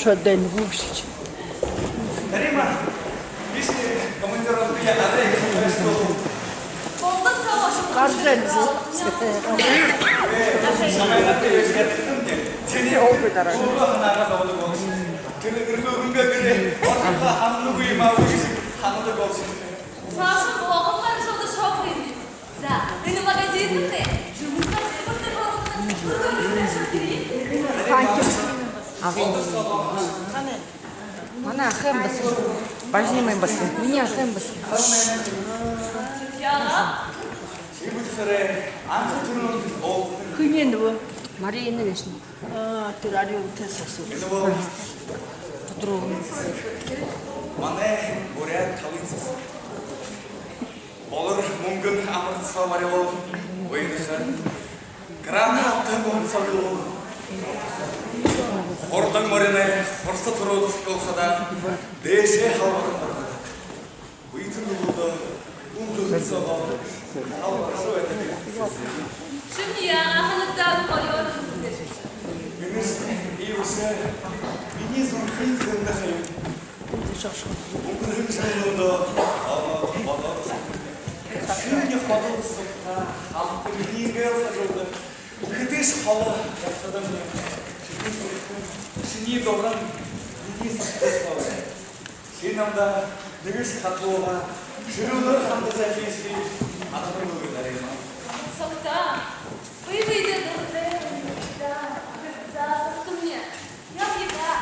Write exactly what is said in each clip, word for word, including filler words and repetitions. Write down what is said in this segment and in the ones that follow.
Шодэн гүгшч. Дарима, би ши командировкэ яагаад ехэ байшгүй. Гаржа байна гү? Шамайнад тэрэ шэдтэмди. Тэни Ой, би дараа. Уугаа ханаагаа зободог болшо. Тэрэ гэрэлөө үнгэ гэрээ. Орхихо хамнагүй юм аа, үгы ши ханадаг болшо. Саашань Булган гаража шоохо юм. За, энэ магазинтнай жэмэс барихые хүртэлнэ. Ханти. Агын. Манай аха юм бэшэ. Бажанимай юм бэшэ. Минии аха юм бэшэ. Татьяна. Хэнэй нүгөө? Марина гээшэнь. А, тэрэ арюун тээ сасуу. Тодоров. Манай буряад талын сэсэг. Болор мүнгэн амарта соо барюул, уйдхаха. Гранаттай мүнгэн соо барюул. Хурдан мориной хурса түрөөд сохюулхада, дээшээ халбаран барихада. Үетэн нүгөөдөө үнгэрһэн соогоо халбаржа байдаг. Ши яагаад ханагтаа гоёор хүлдэгшэш? Энэшни иигэжэ минии зүрхын зэмдэ ха юм. Үнгэрһэн жэлнүүдээ олоод бодоод, шинии ходол сугтаа хамта минии гээл хажууда хэдышье холо ябахадамни, шинии дуран минии сагта соо. Ши намда нэгэшье хатуугаа, шэрүүлээр хандажа ябахыешни хатуу үгы, Дарима. Сугтаа. Бэе бэедээ дуратай. За, за, сугтамни. Ябая даа.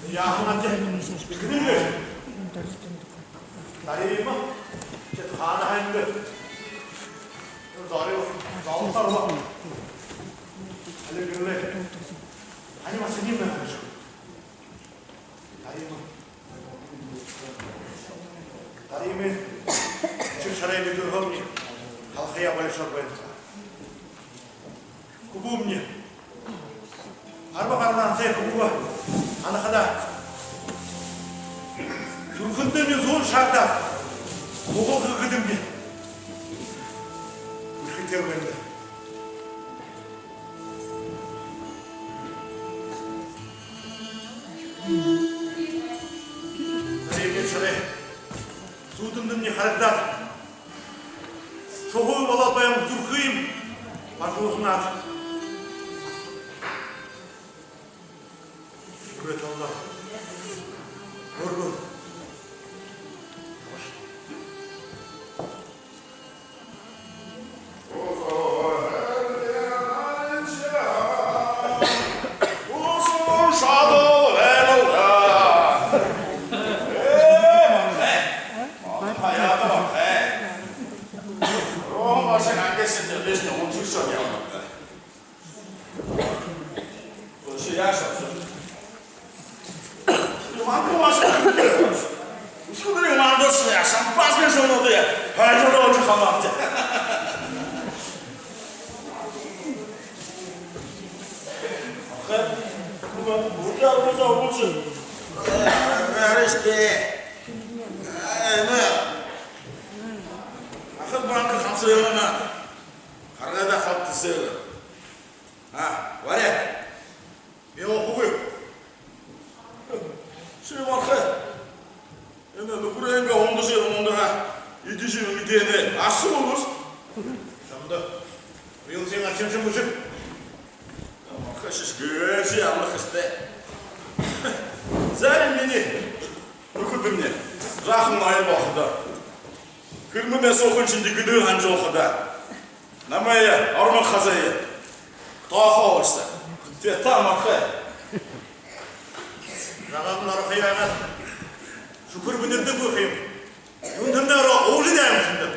Яахан аад, бэхэнэ. Дарима, ши хаана һэн бэ? Зориг золтой ба. Али гэрэлээ. Али машинын байна. Дарима. Дарима, ши шарай битүүр хомни халхаяа болишоод байна. Хүбүүмни. Арба гаранһаа хүбүүгээ һанахада, зүрхэндэмни зүүн шаагта бугалха гэдэм би. Бэрхэтэй байна даа. Тэрэ шарай зүүдэмнай харагдаад, шуһуу болоод байһан зүрхыем бажууһанаад. Үрэ талдаа. Үргэл. Ахад банка хамсаялана. Харгада халта сэр. А, варя. Би охуй. Ши марха. Энэ нүхэрэнгээ ундажа, ундаха. Иди ши мэдэнэ. Асуу болош. Шамда. Рилсин ачим шим буши. Марха шиш гэши амла хастай. Зарим минии. Нүхэрдэмни. Жаахан ноён болоходо. Хэрмэмни суухан шэнги гэдэг һанажа болоходо. Намайе, ормог хазые тоохо болошоо. Тэ та, марха. Жагаан орохо яагаад? Шүхэр бэдэрдэггүй юм. Юун тэндэ ороо, уужа даа юм шэнги.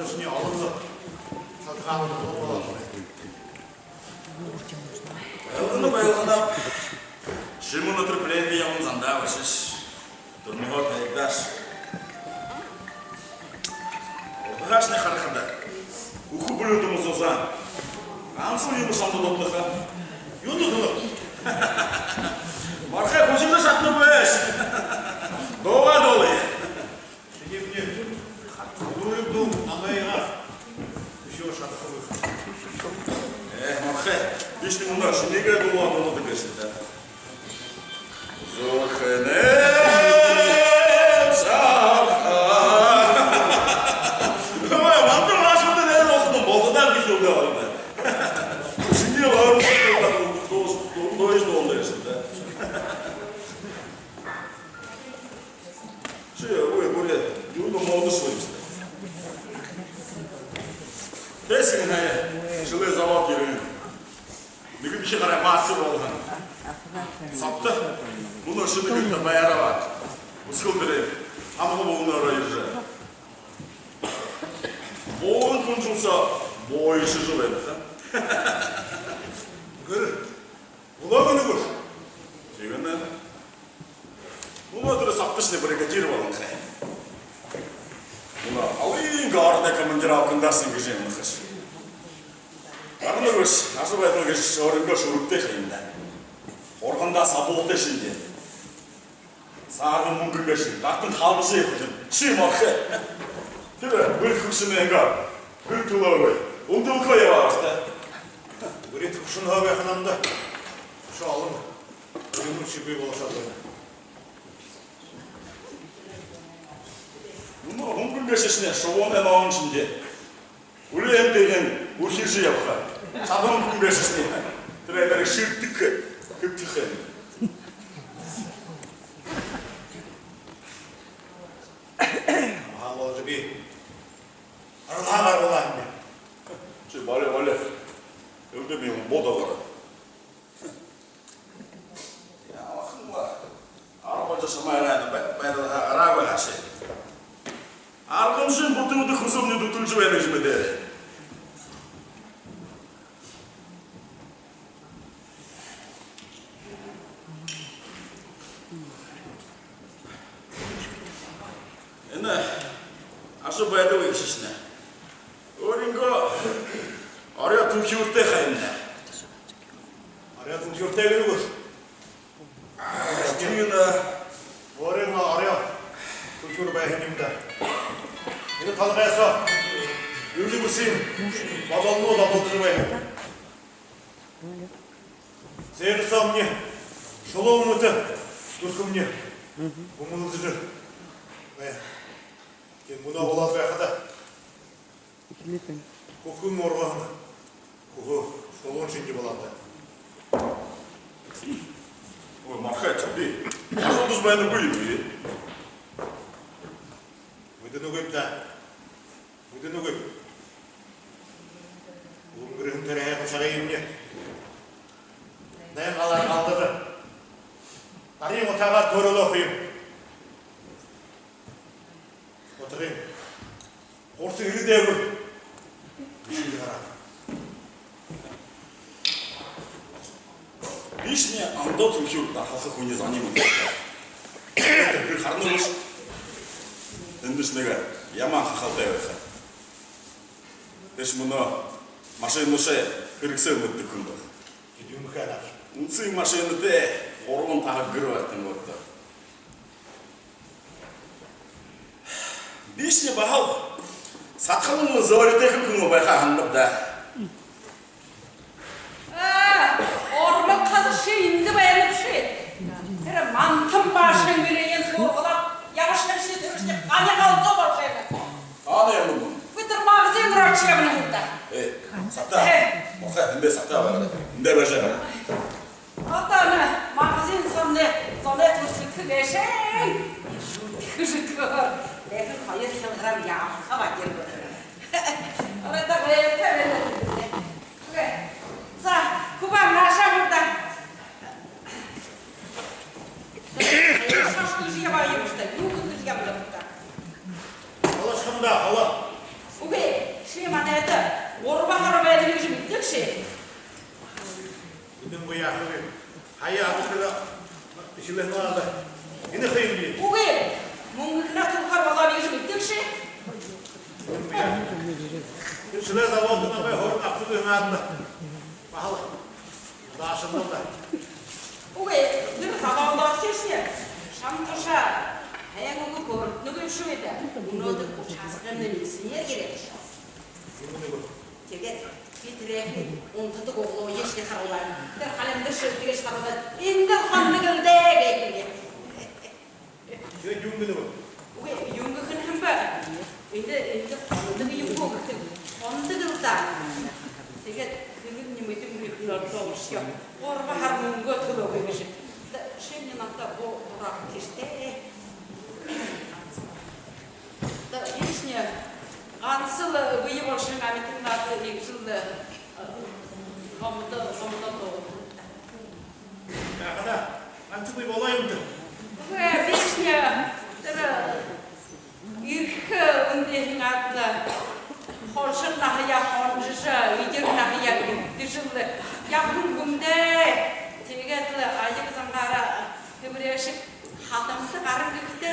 Шни олон садхаанууд болоо. Ойлгоно, ойлгоно. Ши мүнөөдэр плендэ ябаһан зандаа бэшэш. Түрмэһөө тайгдааш. Урдаһаашни харахада, хүхэ бүлэ дүмэ сууһан. Гансал юумэ шамда дутаха. Юундэ дутанаб? Мархай, хүсэндэ шатанаб бэшэ. Дуугаа дуулая. Шэнэбни. Үдэрэй дуу намайгаа үшөө шадахагүй. Ээ, мархай. Бишни мүнөө шэнэгээ дуугаа дуулаад гээшэ даа. Зүрхэнэй саха. Ой, манда машинада нээр болоһон болдодоо гэжэ үгэ орно. Шинии орно, дуу, дуу, дуу, дуу, дуу, дуу. Ши, ой, буря, юундэ модош юм. Тэсин хая, шэлээ завод ерэн. Нэгэншэ гараа мастер болоһон. Сабта, мүнөө шэнэ гэртэ байраа абаад. Үсэгэлдэрээ, амга болоноороо ерэжэ. Буун хүнжэлсэ, буйшажа байна ха. Гэр, булаг нүгөөш. Тиигэнэ. Мүнөөдэр сабташни бригадир болоһон хай. Мүнөө алын городой командировканда һэн гэжэ юм хаш. Гарна бэшэ, ажабайдал гэжэ өөрынгөө шүрэгтэй ха юм даа. Хургандаа сабуутай шэнги. Саарһан мүнгэн гээшэ, гартань халбажа ябаха юм. Ши, мархай. Тэрэ бүри хүгшэн энгээ гэр түлөөгөө. Үндэлхөө ябаа бэшэ даа. Бүри хүгшэн хөөбэ һанамда. Үшөө олон юумэн шэгүй болошоод байна. Мүнөө хүнгэн гээшэшни шубуунай ноһон шэнги. Үлөө эндэһээн үрхижэ ябаха. Шабан хүн гээшэшни. Тэрэ энээн шэрдэг хэбтэхэ. Амһаа болжо би аргалһаа гаргалаа һэм. Ши, болё, болё. Элдэб юм, бодо гараа. Яахамнай, арбажа шамайраа бай-, байдалһаа гараагүй һаашаа. Аргамшын бүтээдэг хүсэмни дүтэлжэ байна гэжэ мэдээ. Энэ ажабайдал гээшэшни. Өөрынгөө орёо түнхюуртэй ха юм даа. Орёо түнхюуртэй гэнэ гүш? Тиимэ. Өөрынгөө орёо түнхюур байһан юм даа. Энэ талгай соо юрэ бүхы бодолнууд абалдажа байһан. Зээрэ соомни шулуун мэтэ зүрхэмни гүмэлдэжэ байһан. Тиин мүнөө болоод байхада хүхэ мүргэһэн, хүхэ шулуун шэнги болоод байна. Ой, мархай, тэрэ би асуужа байнаб гү юм би? Мэдэнэгүйб даа. Мэдэнэгүйб. Үнгэрһэн тэрэ һайхан сагые минии найн галаар алдажа, нарин утаагаар түрэхэ юм. Утагын хурса эрэ дээгүүр бишыень гараа. Бишни ондоо түнхюур дахалха хүнэй зон юм. Тэрэ харана гүш? Эндэшни нэгэ ямаан хахалтай байха. Тэрэшни мүнөө машинашье хэрэгсээ мэдэдэг хүн байха. Хэды юм хэнэ? Үнсэн машинатай, гурбан таһаг гэр бариһан болтоо. Бишни баһал садхалан зөөритэй хүн байха һананаб даа. Аа, ормог хаза ши эндэ байнабши. Тэрэ мантан баашан гэрээеэ суурхуулаад ябашаһан ши, тэрэшни гани галзуу болошоо юм. Таанад юм гү? Бидэ магазин руу ошожо ябанабди. Ээ, сагтаа. Ээ. Мархай, эндэ сагтаа байгаа. Эндэ байжа байгаа. Одоо энэ магазин соомни зоной түлхэ гээшэ. Хүжэдхөөр. Дэхэн хоёр килограмм яаха баһа юм. Оройдоо гайхалтай байна. Үгы. За, хүбүүн, наашаа һуураа. Наашаа һуураа, юу гэжэ ябаа юм бэ? Юу гэжэ ябаа юм бэ? Холошхом даа, холо. Үгы, Шэлээ наада. Энэ хэр юм бэ? Үгы. Мүнгэ хэнэ тухай болоо гэжэ мэдээгүй шэ. Шэлээ заводтоо намайе хор абтадаг наада. Баһал. Даашаал даа. Үгы, нэр заводоо шэшни. Шамташа. Хаяа нүгөө хор нүгөө шүвэдэ. Мүнөөдэр участогой милиционер ерээ шоо. Юун нүгөө? Тиигээд би тэрээнэй унтадаг үглөө ерэжэ харуулаад, тэрэ халимда шэлтыгөө харуулаад, эндэ хондог лэ даа гээ. Тиигээд юун гэнэ бэ? Үгы, юун гэхэнь һэм бэ. Эндэ, эндэ хондог юм гү гэдэг. Хондог лэ даа. Тиигээд тэрэ нэмэдэ мүнөө ордоо ошоо. Гурба һара мүнгөө түлөөгөө гэжэ. Даа, шэнэ намтай бу-, буруу тииштэй. Даа, иишни гансал бэе болошоһон амитан наада иигэжэл, э, гомдо-, гомдо даа. Яахада, ганса бэе болоо юм даа. Үгы, иишни тэрэ, э, эрхэ үндэһэн наада хоншор наһаяа хонжожо, эдир наһаяа эбдэжэл ябаһан хүмдэ. Тиигээд лэ аяга зангаараа хэбэрээшэг хадамда гаран гэхэдэ,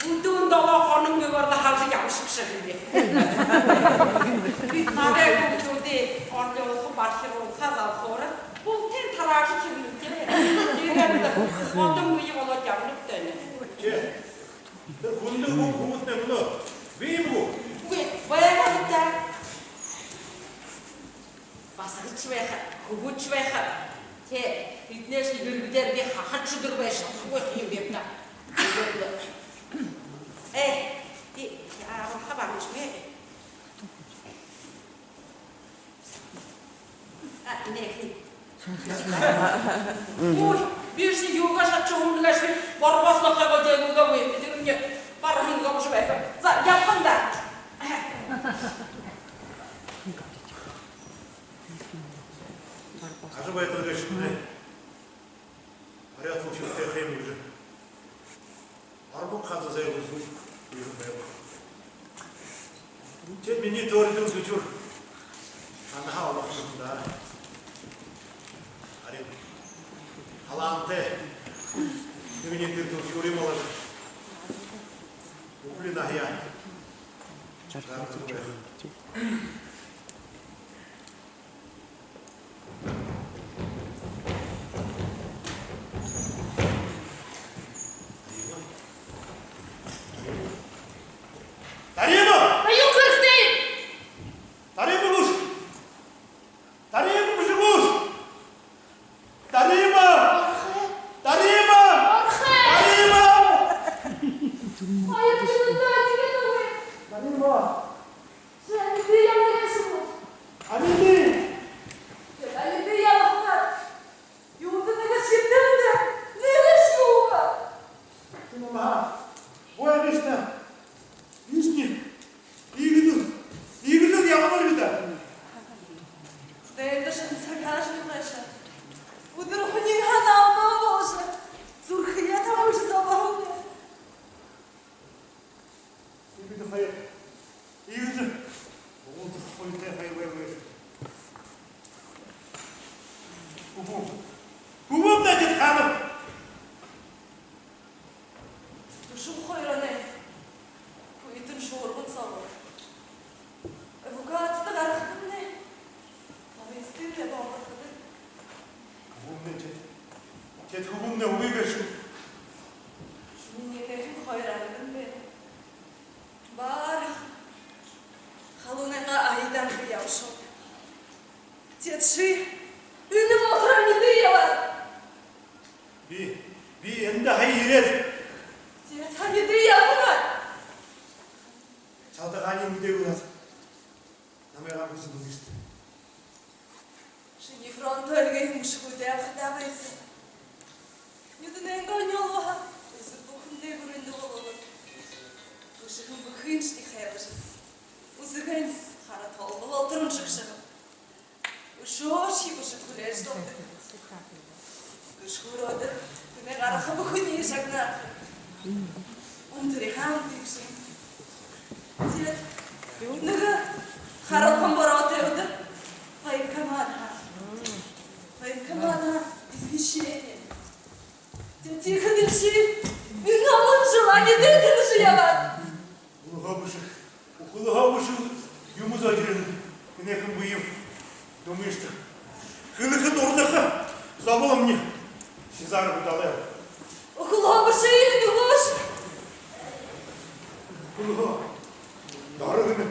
бүдүүн долоо хонон бэеэ барилаа халжа ябашаха шэнги. Би наһаараа бүдүүндээ орлуулха, бархирулха, залхуурха, бултыень тараажа хэнэ даа. Тиигээд бодон бэе болоод ябанаб даа. Тэрэ хүндэ үгы, хүбүүднай мүнөө бии юм гү? Үгы, байгаа даа. Басагадшье байха, хүбүүдшье байха. Тэ, тэдэнэйшье хэрэгээр би хахад шүдэр байжа шадахагүй юм бэб даа. Э, тэ, яаха байгаабши? А, энээхэн. Ой, би ши юугаа шадажа һууна гээшэб, борбоос нохойгоо дэгүүлгэгүйб, тэрэмни бараһан гомжо байха. За, ябахам даа. Ажабайтар гээшэмнай. Порядок шүттэй хэм гэжэ. Арбаг хазаа зай үзүүр юм байба. Тэ, минии түрэлдэ зүжэг. Шанаха олохом даа. Ари. Халаантай. Минии түрэлдэ зүжэг юм болоо. Үхлын наһаяа. Дарима! Аюу, хэрэгтэй! Дарима гүш! Дарима гүш! Дарима! Орхой! Дарима! Орхой! Дарима! Хоёр жэлдээ тиигээд үгы. Дарима! Ши амиды ябана гээшэ гүш? Амиды! Ши амиды ябахадаа юундэ нэгэ шэбдэрдэ, нэгэ шүүбэ. Тиимэ ха. Бу амишта. Иишни. Иигэжэл, иигэжэл ябана лби даа. Дээрдэ шэнэ сагаашье байжа, үдэр һүниин һанаа болжо, зүрхөө табуулжа зобоһон. Иигэжэ хоёр. Иигэжэ. Уулзаха хоёртой хоёр байр байр. Үгы. Үгы, даа, тэдэ хаанаб? Дүшэн хоёр оной хүйтэн шуурган соогоо эвакуацида гарахадамнай, Ховенскын лэ бомбардадагты. Хүбүүмнай тэдэ, тэдэ хүбүүмнай үгы гээшэ. Минии энээхэн хоёр арган бэ. Баһа халуунайнгаа аядан ябашоо. Тэдэ ши энэ мотор амиды ябаа. Би, би эндэ һая ерээд. Тэдэ амиды ябана. Шалдаа хаанаб, мэдээгүй һаа. Намайе ган хүсэһэн гэжэ. Шинии фронт альгын хүмшэгүүдээ абахадаа байһан. Нюдэнэйнгээ нёлбоһо, үзэг бүхэндэ гүрэнэй болоод. Үшөө бүхэншни хайлажа, үзэгэй хара толбо болотор уншагша. Үшөөшье үшөө хүлеэжэ зогтог. Гэшхүүр үдэр тэнэй гараха бүхэниие шагнаа. Үндэр хаан тиигэжэ. Тэдэ нэгэ харалхан бороотой үдэр военкоматһаа, военкоматһаа извещение. Тэдэ тиихэ Тэрэ энээхэн бэеэ дүмэшэжэ, хэлэхэ дурдаха залуумни Сезар Будалай. Охлоо бэшэ, нүгөөш. Охлоо. Дорогой.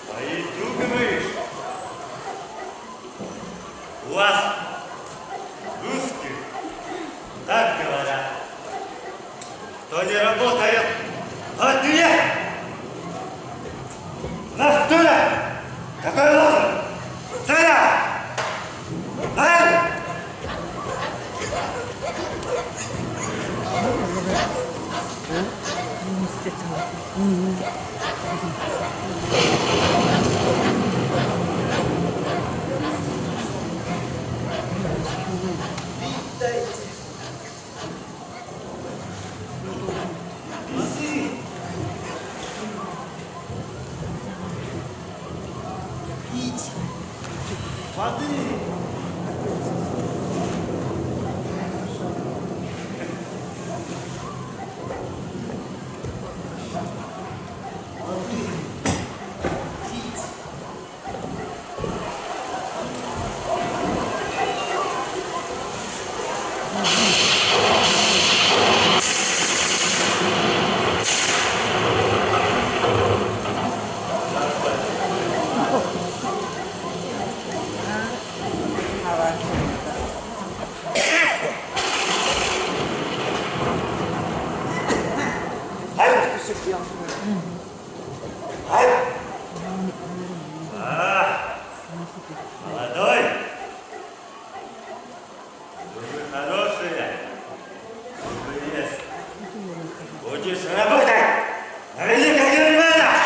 Пойду, говоришь? У вас, русских, так говорят: кто не работает, тот не ест. Нас кто? Какой лозунг? Целя! Цель! Пить воды. Воды. Пить. А, молодой, вы хорошие, вы есть. Будешь работать на великих германах!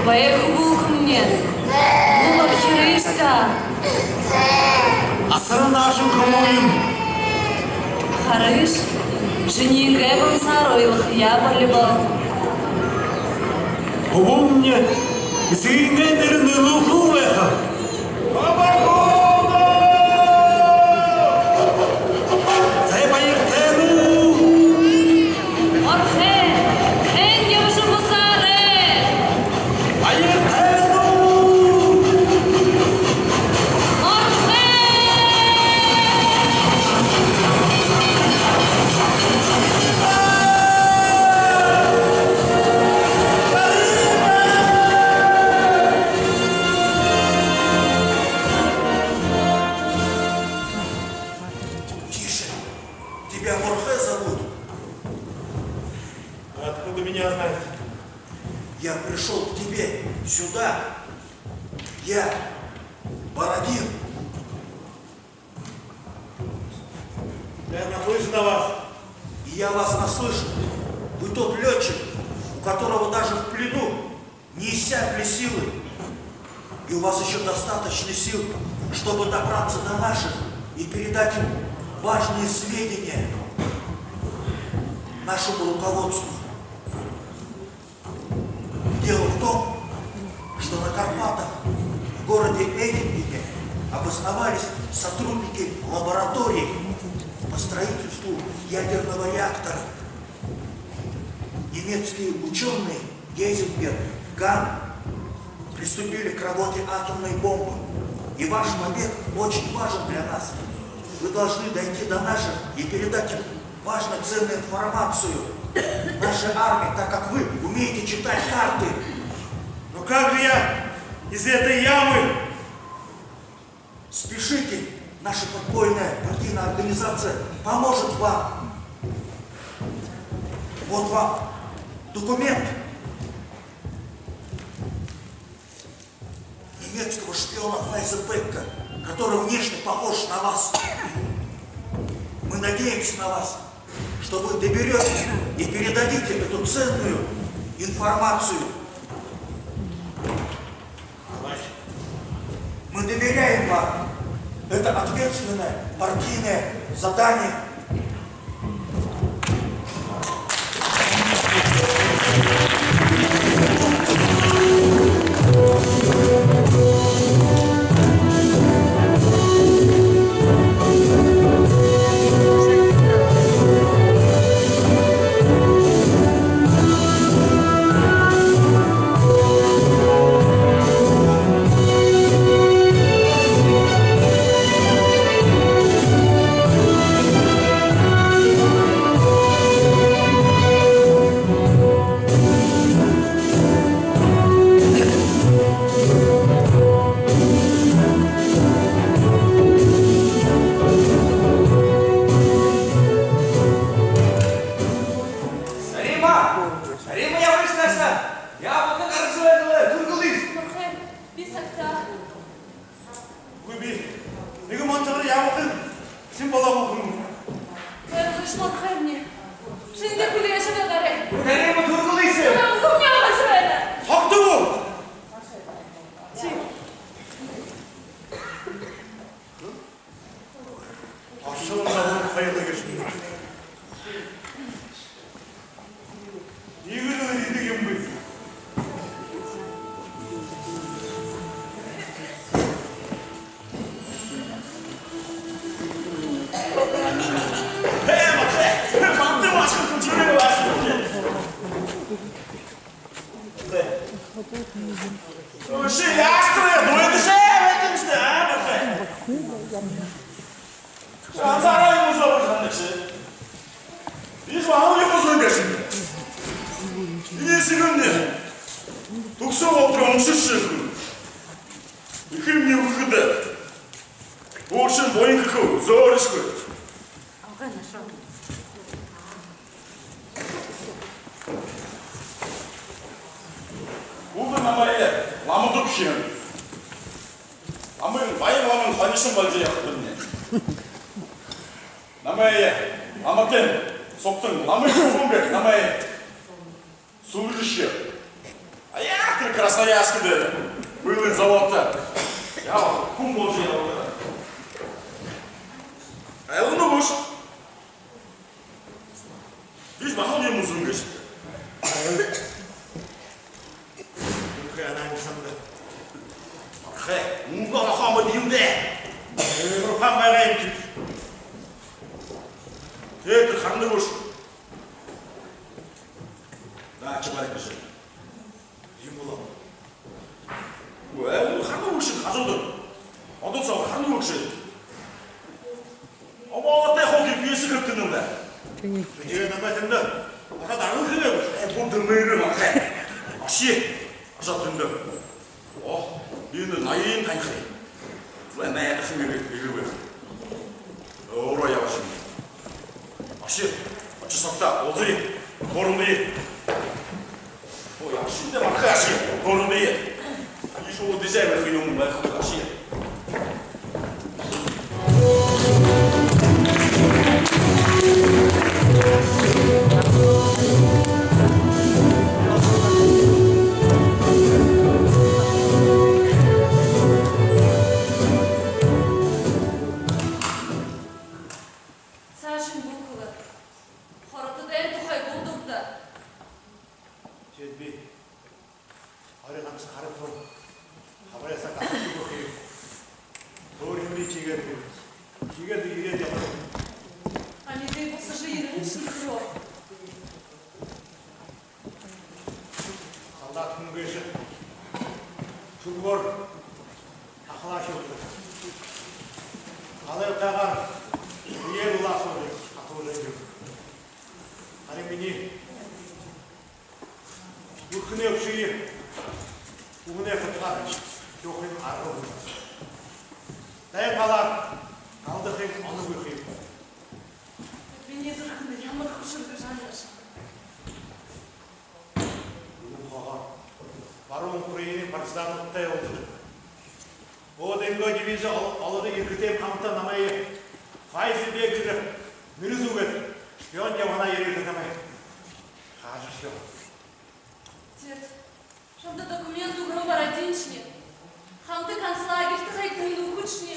Баяр, хүбүүмни. Мүн орхирыш даа. Асаран наашань хүбүүмни. Харыш, шинии гээбэм саар уйлахаяа болибо. Хүбүүмни эсэгынгээ нэрэ нэлүүлхэл байха. Зай, баяртай гү? Орхой, хэн ябажа бусаарай. Баяртай гү? Орхой! Откуда меня знать? Я пришёл к тебе сюда. Я Бородин. Я наслышан о вас. И я вас наслышан. Вы тот лётчик, у которого даже в плену не иссякли силы. И у вас ещё достаточно сил, чтобы добраться до наших и передать им важные сведения нашему руководству. Дело в том, что на Карпатах в городе Эдинбурге обосновались сотрудники лаборатории по строительству ядерного реактора. Немецкие учёные Гейзенберг, Ган приступили к работе атомной бомбы. И ваш побег очень важен для нас. Вы должны дойти до наших и передать им важную ценную информацию. Нашей армии, так как вы умеете читать карты. Но как же я из этой ямы? Спешите, наша подпольная партийная организация поможет вам. Вот вам документ немецкого шпиона Файза Бека, который внешне похож на вас. Мы надеемся на вас, что вы доберётесь и передадите эту ценную информацию. Мы доверяем вам. Это ответственное партийное задание. Рима! Рима, ябыш наашаа! Яабал, аржа байдалаа, түргөлыш! Морхой, би сагтаа. Үгы, би нэгэ монтогоор ябахам. Шэн болоо бүхэн. Ой, лыш морхоймни. Шэндэ хүлеэжэ байгаарай. Үгы, Рима, түргөлыш! Ой, үгы, минии аржа байна. Согтуу гү? Тиимэ. Ашалан залуу хайлаг гээшэ. Иигээд лэ иидэг юм бэ. Ээ, морхой, хамта баашхал хүншэрээ баашхал. Ши яаштараа дуудаашаа байдагшта, аа, морхой? Ши ганцаараа юумэ зобожо һананагши? Иишэ баһал юумэ зүүн гээшэ. Иигээд сэгнэбэ. Түгсөө болотор уншашагүй. Эхэмни үхэдэ. Буушан буян хэхэ, зөөришэгүй. Үгы, намайе ламада үгшэн. Намайе баян ламын хонишон болжо ябахадамни. Намайе ламатайм сугтань, ламын хүбүүн гээд намайе сүлжэшье. А яагаад тэрэ Красноярскда, мылын заводто. Яагаад хүн болжо ябадаг? Айлнагүйш. Иишэ баһал юумэ зүүн гээшэ. Морхой, анаа һанаа. Морхой, мүнөө ахамад юм даа. Морхой, байгаа юм чи. Тээд харанагүйш. Даа, чи бараг гэжэ. Юм болоо. Ой, харанагүйш, хажууда. Одоо соо харанагүйш. Обоолотой хуу гэртээ хэбтэнэ юм даа. Тиимэ. Тиигээд намайе тэндэ. Ошоод арга хэгөөбэш. Ээ, бү дэмэйрэ, морхой. Ошыё. Ошоод тэндэ. Оо, би энэ Наян танихаб. Зүб найдахан гэрэй, гэрэй байха. Өөрөө ябашоо. Ошыё. Ошожо согтоо уулзая. Хуралдая. Ой, ашинда марха аши. Хуралдая. Ишуу дизайн хэ юм байха аши. Саашань бү хэлэ. Хоротодойн тухай бү дуугты. Тиигээд би ори ганса харагдал хабарайсаа гасаад үгэхэ юм. Төөригынь би тиигээд, тиигээд ерээд ябаха. Амиды бусажа ерэһэн шэнги хэр. Солдат хүн гээшэ шүлгөөр ахалаа шүлгөөр. Галай утагаар үеэр улаасуудые хатуулжа юм. Харин минии зүрхэнэй үбшые үгэнэй хутагаар шүүхын арга үгы. Дайн галаар алдахын оног үгы юм. Минии зүрхэндэ ямар хүшэр гэжэ һанажа. Үнэн хоо. Баруун Украинын партизануудтай уулзажа, ОДНГ дивизи ол-, олодог эрхэтэйм хамта намайе ФСБ гэжэ нэрэ зүүгээд, шпионт ябаһанаа ерээд намайе хаажархёо. Дед, шамда документ үгэһэн бараадыншни. Хамта концлагерьта хэгдэһэн үгы шни.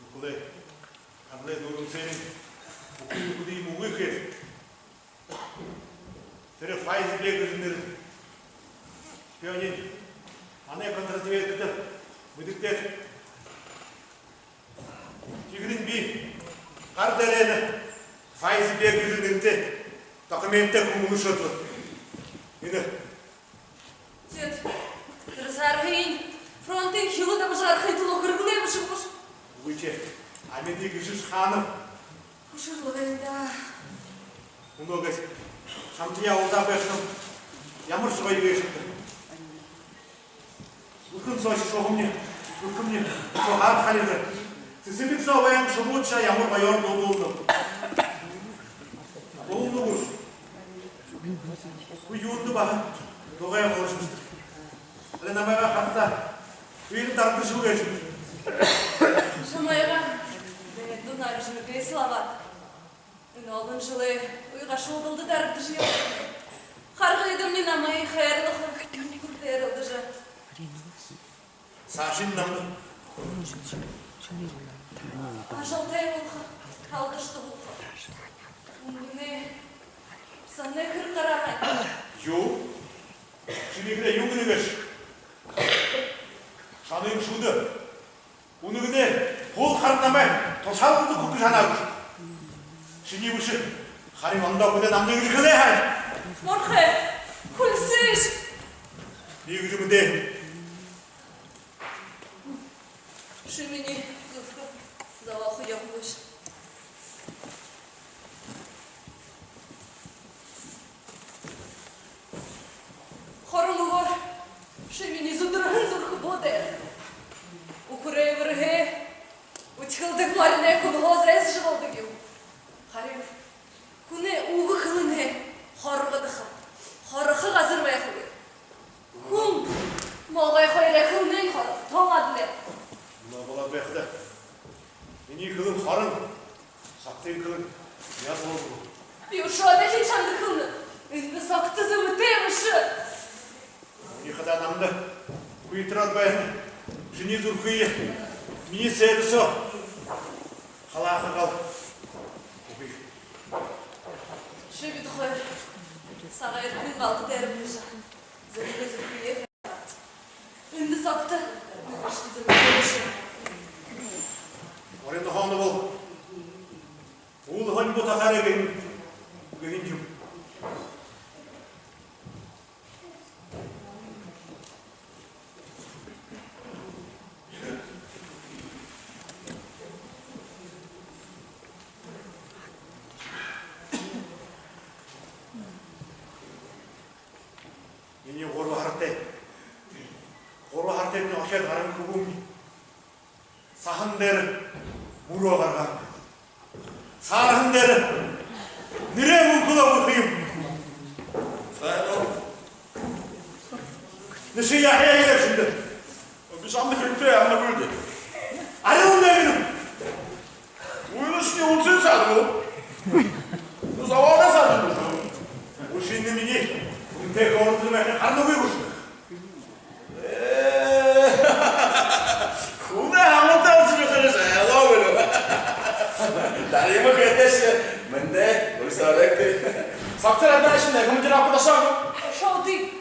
Нүхэлэй, Карлай дүүрэн Сэрэниин бүхы нүхэдые үгы хээд, тэрэ ФСБ гэжэ нэрэ шпионинь манай контрразведкада мэдэгдээд, тиихэдэнь би гар дээрэнь ФСБ гэжэ нэрэтэй документтэй хүн мүнөө шүтөө. Энэ. Дед, тэрэ саарһаниинь фронтын хилэ дабажа гарахын түлөө хэрэглээ бэшэ гүш? Үгы, амиды гэжэшье һананаб. Хүшэр лэ байна даа. Мүнөө гэжэ шамтай уулзаа байхадам ямаршье гоё гээшэб даа. Зүрхэн соо шуһамни, зүрхэмни соо һаар харин даа. Сэсэрлиг соо баян шубуудшье ямар гоёор дуулуулнаб. Дуулуулна гүш? Хуу юундэ баһа дугай гоошош. Али намайгаа харахадаа, үеын дарагдашуу гээшэб. Шамайгаа дээдэ дунааржа, нэгэ слова. Энэ олон жэлэй уйгашуудалда дарагдажа ябаа. Харгы эдэмни намайе хайрлаха, хүндэлдэжэ. Саашань намда ажалтай болохо, халдашатай болохо. Үнгэнэй саһанай хэрэг гараа һаань. Юу? Ши нэгэ юун гэнэ гээшэб? Шанын шүдэ. Үнэгэнэй һүүл харан намайе тушаалда хүгжэ һанаа гүш? Шинии бэшэ, харин ондоо хүнэй намда иигэжэ хэлээ һаань. Морхой, хүлисыш. Иигэжэ мэдээ. Ши минии зүрхэ зобоохо юм гүш? Хорон үгөөр ши минии зүдэрһэн зүрхэ бү дээрэ. Үхэрэй үбэрһээ үдхэлдэг моринай хүлһөө зайсажа болодог юм. Харин хүнэй үгэ хэлэнһээ хоргодохо, хорохо газар байхагүй. Хүн могой хоёрой хэлэнэйнь хоргодоһон адли. Мүнөө болоод байхада минии хэлэн хорон, согтын хэлэн яд болоо. Би үшөө дахин шамда хэлэнэб: энэ согто зэмэтэй бэшэ. Минии хадаа намда хүйтэрөөд байһан шинии зүрхые минии сээбэ соо халааха гал үгы. Ши бидэ хоёр сагаан эрхын галта дээрэ бэшэ. Зэмэтэй зүрхые. Эндэ согто. Оройн хоорондоо бол уулаһан бү татаарай гэһэн, гэһэн юм. Минии гурба һаратай. Гурба һаратайдань ошоод гараһан хүбүүмни саһан дээрэ мүрөө гаргаа. Саарһан дээрэ нэрээ мүнхэлөө үгэхэ юм. Ши яахаяа гээшэб даа? Би шамда хэрэгтэй, амна гүйлдэ. Арюун даа гэнэм. Үйлэшни үнсөө саад гү? Ну, завода саад гү? Үшөө энэ минии үнэтэй хөөрэлдэжэ байхые харанагүйбши? Ээ, хүнэй амтан зүжэгээрээ айлаа бэлэй. Дарима хээтэйшье мэндэ, Гульсарэгты. Согтор аднаашни командировка ошоо. Ошообди.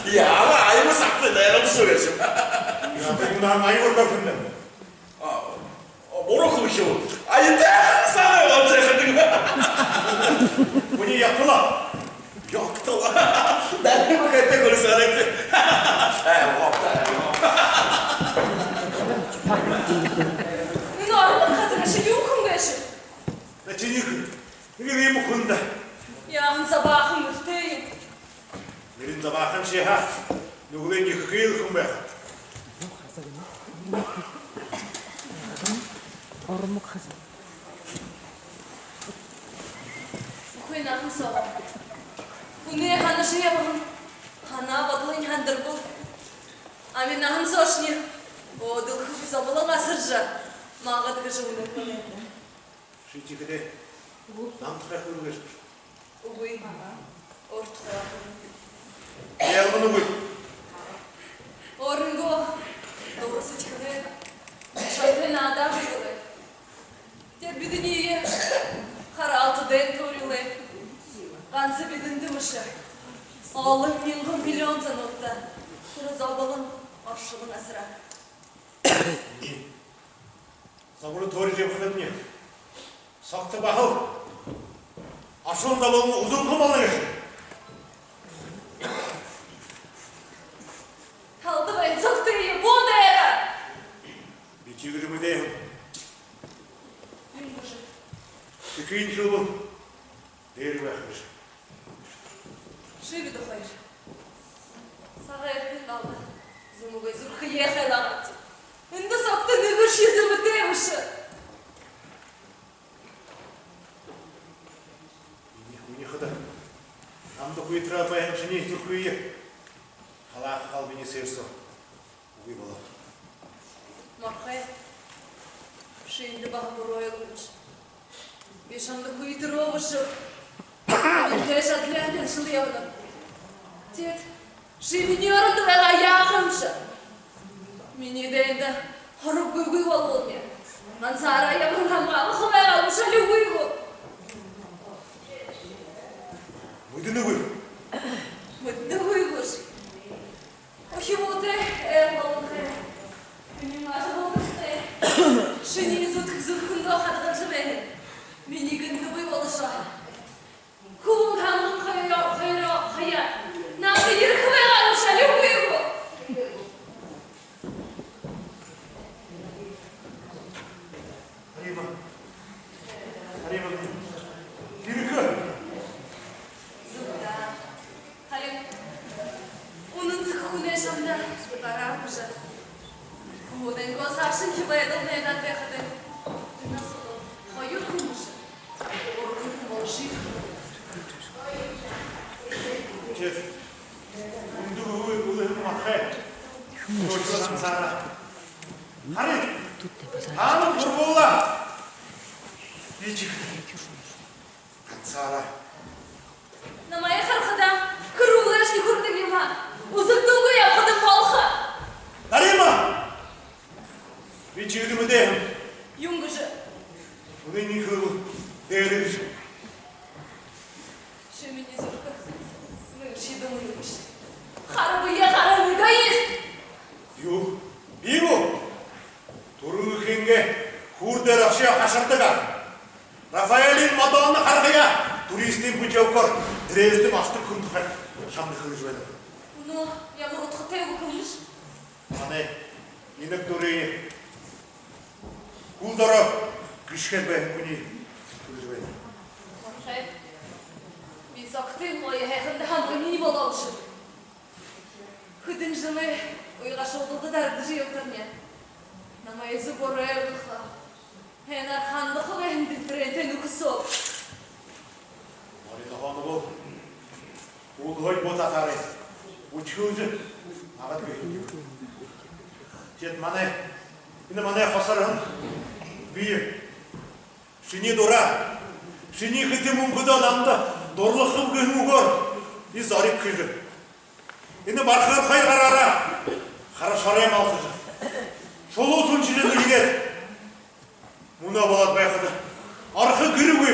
Яагаа, аймаг сагта дайралдажа гээшэб. Яагаа, энэ аймаг урда хүндэ. А, буруу хэлэхэб. Аятай сагай болжо ябадаг. Хүнэй ябтал. Ябтал. Дарима хээтэй, Гульсарэгты. Ээ, ябтал. Энэ орон газарта ши юун хүн гээшэб? Наа, ши нэгэ, нэгэ иимэ хүн даа. Яахан сабаахан нэртэй юм. Нэрэнь забаахан ши һаа, нүгэлэй нэгэ хэл хүн байха. Ормог хазан. Бүхы наһан соогоо хүнэй һанашье ябаһан, һанаа бодолынь һандарбал, ами наһан соошни өөдэлхэ зоболон асаржа магад гэжэ үнэн. Ши тиихэдээ намтахай хүргөөш. Үгы. Ортохо. Ялгана үгы. Өөрынгөө дура сэдьхэлээ шамтай наадаа бэлэй. Тэрэ бидэниие хараалтадаа туурилаа. Ганса бидэндэ бэшэ, олон мянган миллион зонуудта тэрэ зоболон оршолон асараа. Зоболон туурилжа ябахадамни, согто баһал ашуун зоболон үзүүхэн болоно гээшэ. Талда байна, согтые бү дээрэ. Би тиигэжэ мэдээ һэм. Юун гэжэ? Сэхынь шубуун дээрэ байха гээшэ. Ши бидэ хоёр сагаа эрхын галда зэмэгүй зүрхөө хайлаагаабди. Эндэ согто нэгэшье зэмэтэй бэшэ. Минии, минии хада. Намда хүйтэрөө байһан шинии зүрхые халааха һаа, минии сэрсүү үгы болоо. Морхой, ши эндэ баһа буруу ойлгоно. Би шамда хүйтэрөө бэшэб. Эндэ шадлиан шэл ябана. Тиигээд ши минии орондо байгаа яахамши? Минии дайнда хороггүй үгы болбол, би гансаараа ябаһан хамгаалха байгаа бэшэ али, үгы гү? Мэдэнэгүй. Мэдэнэгүй гүш? Охин буутай, ээ, болонхой. Минии мажа болонхой. Шинии зүдхэ зүрхэндөө хадагалжа байһан минии гэнтэ бии болошоо. Хүбүүн хамган хоёроо, хоёроо хаяа намда ерэхэ байгаа бэшэ али, үгы гү? Харима. Харима. Ерэхэ. Зүб даа. Харин үнэн сэхэ хүнэй шамда гараа бэшэ. Хүбүүнэйнгөө саашанхи байдал найдаад байхадань, энэ соо хоёр хүн бэшэ, гурбан хүн болошоо. Ши үндэр үгы, үгы юм, Морхой. Ши гансаараа. Хари. Таанад һургуулаа. Би ши гансаараа. Намайе харахада, хэрүүлээшни хүрдэг юм аа. Үзэгдэнгүй ябахадам болохо. Дарима! Би шиидэ мэдээ һэм. Юун гэжэ? Үнэниинь хэлэбэл, дээрэ гэжэ. Ши минии зүрхэ мэнэ шиидэ мүнөө гэжэ. Хара бэе, хара эгоист. Юу? Би гү? Түрүүн эхынгээ хүүр дээрэ ошожо хашардаг аа. Рафаэлиин Мадонна харахаяа туристын путёвкоор Дрезден ошодог хүн тухай шамда хэлэжэ байнаб. Мүнөө ямар удхатай үгэ хэлэнэш? Манай инаг дүрые хүл доро гэшхээд байһан хүниие хэлэжэ байнаб. Морхой, би согтын гоё һайханда һамганиинь болообши. Хэдэн жэлэй уйгашуулалда дарагдажа ябатарни, намайе зүбөөр ойлгохо, һайнаар хандаха байһан дэнтэрэйнтэй нүхэсөө. Морин хоногоо үлгөөн бутатаарай. Шүүжэ абаад бии. Тиигээд манай, энэ манай хосорһон бии. Шинии дураа, шинии хэдэн мүнхэдөө намда дурлахаб гэһэн үгөөр би зориг хэжэ, энэ бархаархай гараараа хара шорой малхажа, шулуу түншэлжэ иигээд, мүнөө болоод байхада орохо гэргүй,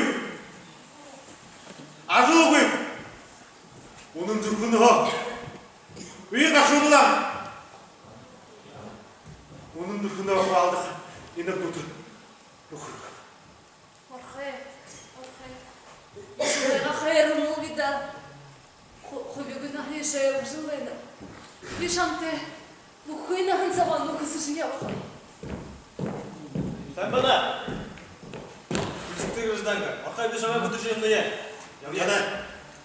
ажалгүй, үнэн зүрхэнһөө үе гашуурлаа. Үнэн зүрхэнһөө хуу алдаха энэ бүтэр нүхэр. Орохо, орохо. Яагаа хайран мүлгида. Ху-, хубигүй наһанай шэлжэл байна. Би шамтай бүхы наһан соогоо нүхэсэжэ ябахаб. Сайн байна. Хүндэтэ гражданка, орохо, би шамайе бүтэжэ ябанаб. Ябая. Тана,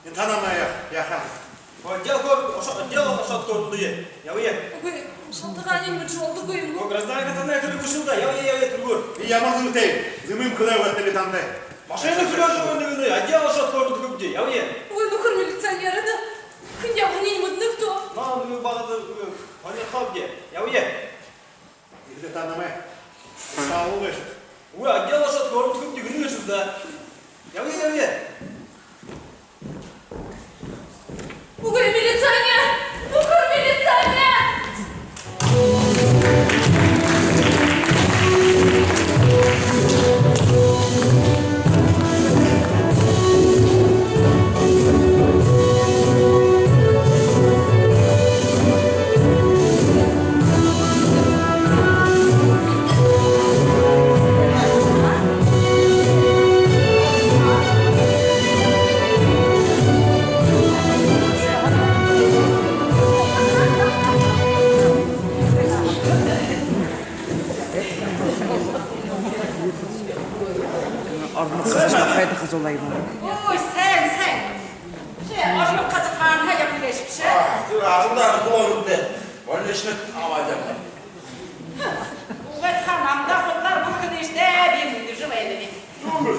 энэ тана мая яаха. О, отдел хор-, ошо-, отдел ошоод хөөрэлдэе. Ябая. Үгы, шалтагаан юм болжо болдоггүй юм гү? О, гражданка, танай хэрэг бэшэл даа. Ябая, ябая, түргөөр. Би ямар зүйтэй? Зэмэм хүлеэ байтал би танда. Машина хүлеэжэ байгаа юм гэнэ, отдел ошоод хөөрэлдэхэбди. Ябая. Үгы, нүхэр милиционер даа. Хэн ябаханиинь мэдэнэ гүт? Наа, нүгөө багада, нүгөө, һонирхообди. Ябая. Эдэ танамай. Саул гээшэт. Үгы, отдел ошоод хөөрэлдэхэбди, гэнэ гээшэт даа. Ябая, ябая. Үгы, милиционер! Үгы, милиционер! Ормог хажууда хайда хажуулаа юм. Ой, сайн, сайн. Ши ормог хажуу хаана ябана гээшэбши? А, тэрэ арандаа архалаа үрдэ. Больничныйда абаад ябана. Угай, та намда худалаар бү хэдышье даа, би мэдэжэ байнаб. Юун бэ?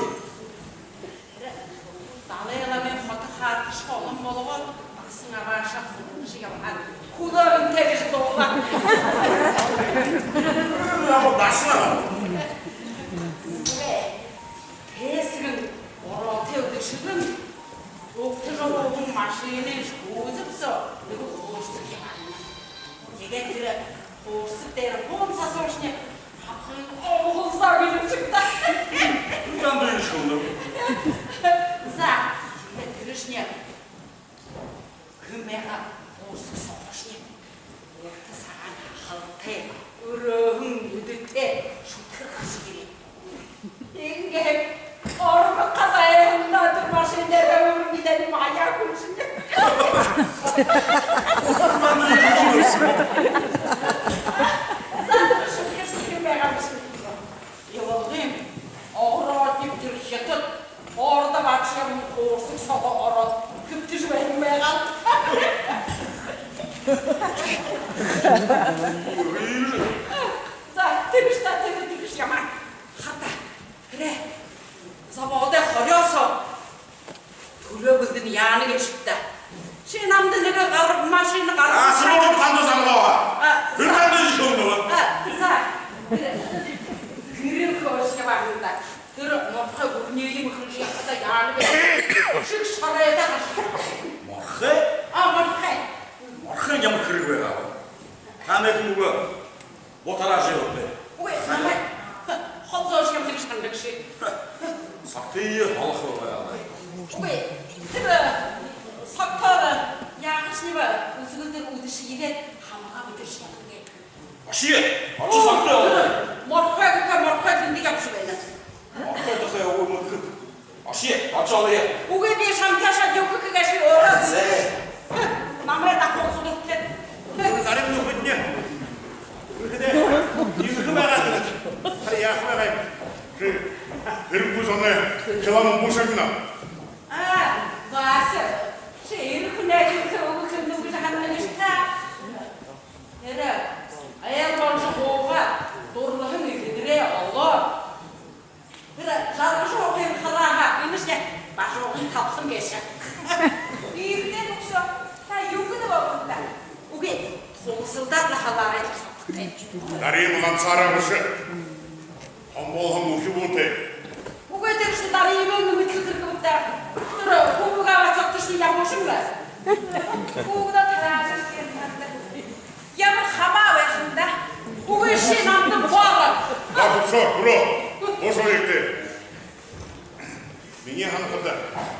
Далай ламын хото хаарташье олон болгоод, дасан абаашаа худалжа ябаһаар хүлөө үнтэй гэжэ дуулаа. Ямар дасан? Үгы, тээсэгэн ороотой үдэшэлэн угтажа һууһан машинын кузов соо нэгэ хуурсаг ябаа. Тиигээд тэрэ хуурсаг дээрэ һуун сасуушни хабхын обоголсоо гэлэбшэг даа. Тандаа шүлөө. За, тиигээд тэрэшни хэн байгаа, хуурсаг соохошни урта сагаан халтай, өрөөһэн үдэтэй шүдхэр хашаг ерээ. Иигээд ормог хажууһаа тэрэ машин дээрээ үргэн дээрэ маяа хүлшэнэ. Заа, шүдхэр шүдхэр байгаа бэшэ. Ябуулгын огородник тэрэ хитад ородо баашаа юм, хуурсаг соогоо ороод хэбтэжэ байһан байгаа. За, тэрэшни даа, тэрэ, тэрэшни юм аа. Хада, тэрэ заводой хорёо соо түрөө бэлдэн яана гээшэб даа. Ши намда нэгэ гар-, машина гар-, А, срочно тандаа замгаа. А, Хэн за. Тандаа шүүнэ бэ? А, за. Гэрэй хөөшье ябаһан даа. Тэрэ морхой гүрэнэй юумэ хэлэжэ ябахада яана гээшэб. Шэг шоройдоо хашаа. Морхой? А, морхой. Морхой ямар хэрэг байгаа бэ? Танай хүн үгы. Бутараа жэбэтэй. Үгы, намайе хол зөөшье юм гэжэ һанадагши. Сагтаа холо байгаа. Үгы, тэрэ сагтаа яахашни бэ, үзэгэл тэрэ үдэшэ ерээд, хамгаа бэдэржэ ябана гээ. Ошоё, ошоё, сагтаа. Морхой гэхэ, морхой тэндэ ябажа байна. Морхой тухай үгэ мэдэхэт. Ошоё, ошоё. Үгы, би шамтаа шадаха гээшэб, өөрөө. Зэ. Намайе дахуулха хэрэгтэй. Үгы, зарим нүхэднай. Нүхэдөө. Юухэн байгаа гэдэг. Харин яаха байгаа юм. Ши, тэрэ бү зоной шалам бү шагна. А, баһа. Ши, эр хүнэй юухэн үгэ хэлэнэ гэжэ һанана гээшэ даа. Тэрэ, айл болжо һуугаад, дурлаһан эхэнэрээ олоод, тэрэ жаргажа һуухые харахада, энэшни бажуухан табхан гээшэ. Эрдэнэ үгы, та юугэнь болоно даа? Угсалдаад лэ халаарай. Дарима гансаараа бэшэ. Том болоһон үхибүүтэй. Үгы, тэрэшни Даримын нэмэдхэ хэрэг гү даа. Тэрэ хүүгээ абаад согтошни ябуулшан лэ. Хүүгэдөө тараажа ерхин танда ямар хамаа байха юм даа. Үгы, ши намда боороо. Да, хүсөө, хүрөө. Хүсөө ехтэй. Минии һанахада,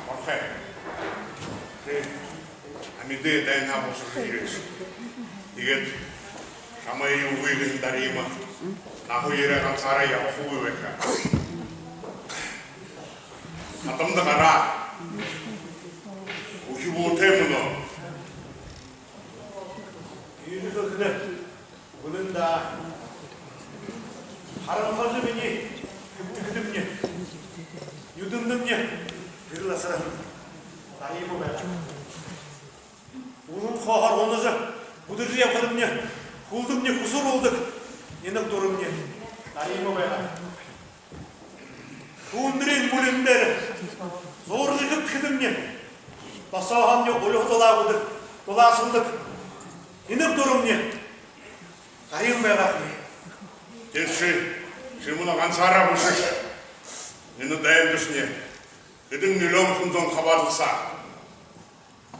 Морхой, тэ амиды дайнһаа бусажа ерээш. Тиигээд шамайе үгы гэһэн Дарима наһуу ерээ гансаараа ябахагүй байха. Хадамда гараа. Үхибүүтэй мүнөө. Иигээд хэлэхэ гү даа. Харанхажа минии хэбтэхэдэмни, нюдэмнэмни гэрэл асараһан Дарима байгаа. Уран хооһоор унажа, бүдэржэ ябахадамни, хүлдэмни хүсэ оруулдаг инаг дурамни Дарима байгаа. Түүндэрэй мүлин дээрэ зууржа хэбтэхэдэмни, досоохомни үльһэ дулаа бүдэг, дулаашалдаг инаг дурамни Дарима байгаа. Тиигээд ши, ши мүнөө гансаараа бэшэш. Энэ дайнда шни хэдэн миллион хүн зон хабаадалсаа.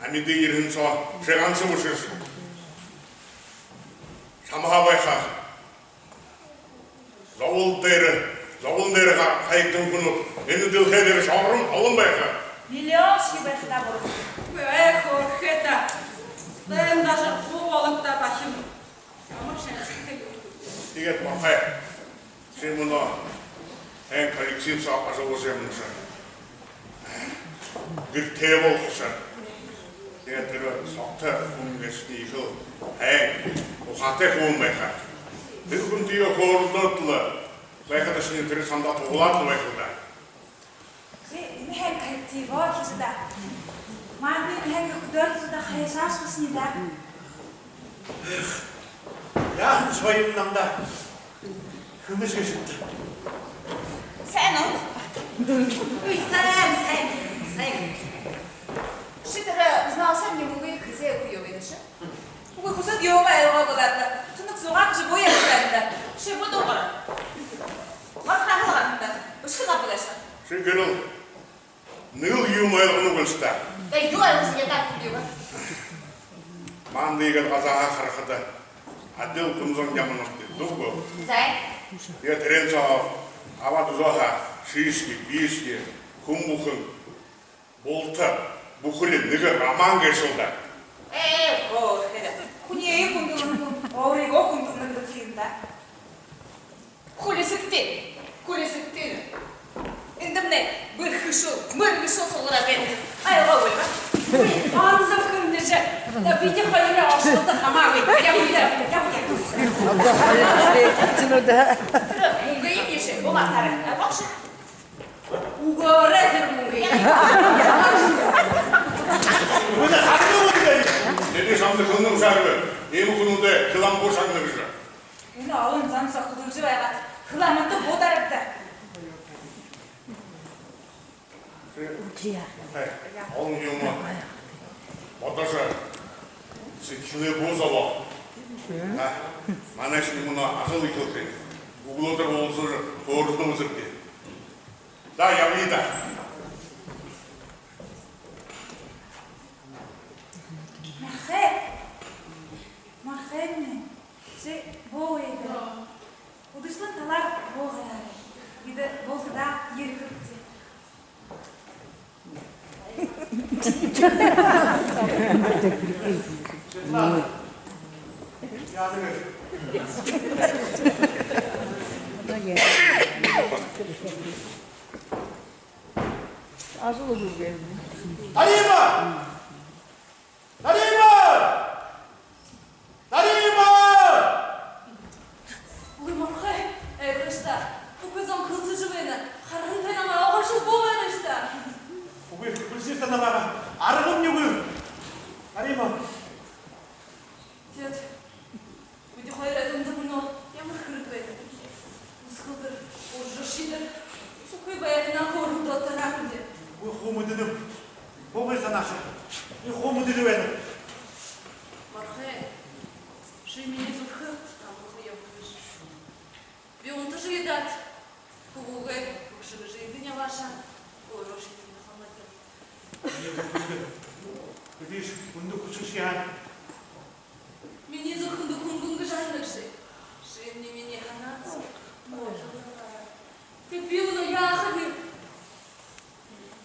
Амиды ерэһэн соо ши ганса бэшэш. Шамһаа байха. Зобол дээрэ, зобол дээрэ ха-, хаягдаһан хүнүүд энэ дэлхэй дээрэ шорон олон байха. Миллион шье байха даа, буруу. Ой, хөөрхэ даа. Дайн даже хуу болог даа, бахим. Ямар шэнжэтэй юм. Тиигээд, Морхой, ши мүнөө һайн коллектив соо ажаллажа ябанаш. Гэртэй болохош. Тиигээд тэрэ согто хүн гээшэ ехэл һайн, ухаатай хүн байха. Тэрэ хүнтэеэ хөөрэлдөөд лэ байхадашни, тэрэ шамда туһалаад лэ байха даа. Ши энэ һайн коллективоо хэжэ даа. Манай энэ һайн нүхэдөөр хэжэ даа, хайшааш бэшни даа. Яаһан шоюун намда хүмэжэ гээшэб даа. Сайн уу? Үй, сайн, сайн, сайн. Ши тэрэ узнал сам юм үгы, хэзээ үгы юу гээшэб? Үгы, хүсэд юумэ ойлгоогүй лэ даа. Шэнэ зугаа гэжэ бү ябаһан даа. Ши бү дуугар. Морхой һалган даа. Үшөө габ гээшэ. Ши гэрэл нэгэл юумэ ойлгоно гү гэлсэ даа. Даа, юу ойлгоһон юм даа, бү юу? Манда иигээд газааһаа харахада адли хүн зон ябанабди, зүб гү? Зай. Яа, тэрээн соо абаад үзөө һаа, шишки, пишки, хүн бүхэн, булта, бүхэли нэгэ роман гээшэл даа. Ээ, оо, тэрэ. Хүниие хүндэлһэн хүн өөрыгөө хүндэлнэ гэдэг юм даа. Хүлисэгты, хүлисэгты. Эндэмнай бэрхэшүүл, мэргэшүүл суглараа байна. Ай, ой, ой, ой. Ой, ансам хүндэжэ. Да, бидэ хоёрой ошолто хамаагүй. Ябая, ябая. Тэрэ, мүнгэ юм гээшэ, булаатаарай. Ай, багша. Үгөөрэй тэрэ мүнгэ. Мүнөө хатуу мүнгэ. Тэдэ шамда хүннэн шарга. Иимэ хүнүүдые хиламгүйшье шагнана гэжэ. Энэ олон зон соо хүдэлжэ байгаад, хиламта буудаарайгты. Хэ, олон юумэ бодожо, сэдьхэлээ бү зобоо. А, манайшни мүнөө ажал ехэлхэнь. Үглөөдэр уулзажа, хөөрэлдөө үзэгты. За, ябая даа. Морхой. Морхой минь. Ши буугыт. Үдэшэлэн талаар буугаарай. Бидэ бултадаа ерэхэбди. Ажал үгы. Дарима! Дарима! Дарима! Үгы, Морхой, эбэрыш даа. Бүхы зон хэлсэжэ байна. Харанхы намайе, алгашал бү байрыш даа. Үгы, бэлшыш даа намайе. Аргамни үгы. Дарима. Тиигээд бидэ хоёр адли мүнөө ямар хэрэг бэ? Үсэгэлдэр уржашье даа. Бүхы байһанаа хөөрэлдөөд тарааһамди. Үгы, хуу мэдэнэб. Бү хуу һанааш. Би хуу мэдэнэб байна. Морхой. Ши минии зүрхэ амарха ёһотой. Би унтажа ядаад, хүбүүгээ хүгшэн гэжэ эндэнь абаашаад, өөрөө шиидхэхэ юм даа. Хэдышье хүндэ хүгшэн ши һаань. Минии зүрхэндэ хүнгэн гэжэ һанана гүш? Шимни минии һанаан соо муухай. Тиигээд би мүнөө яахаб?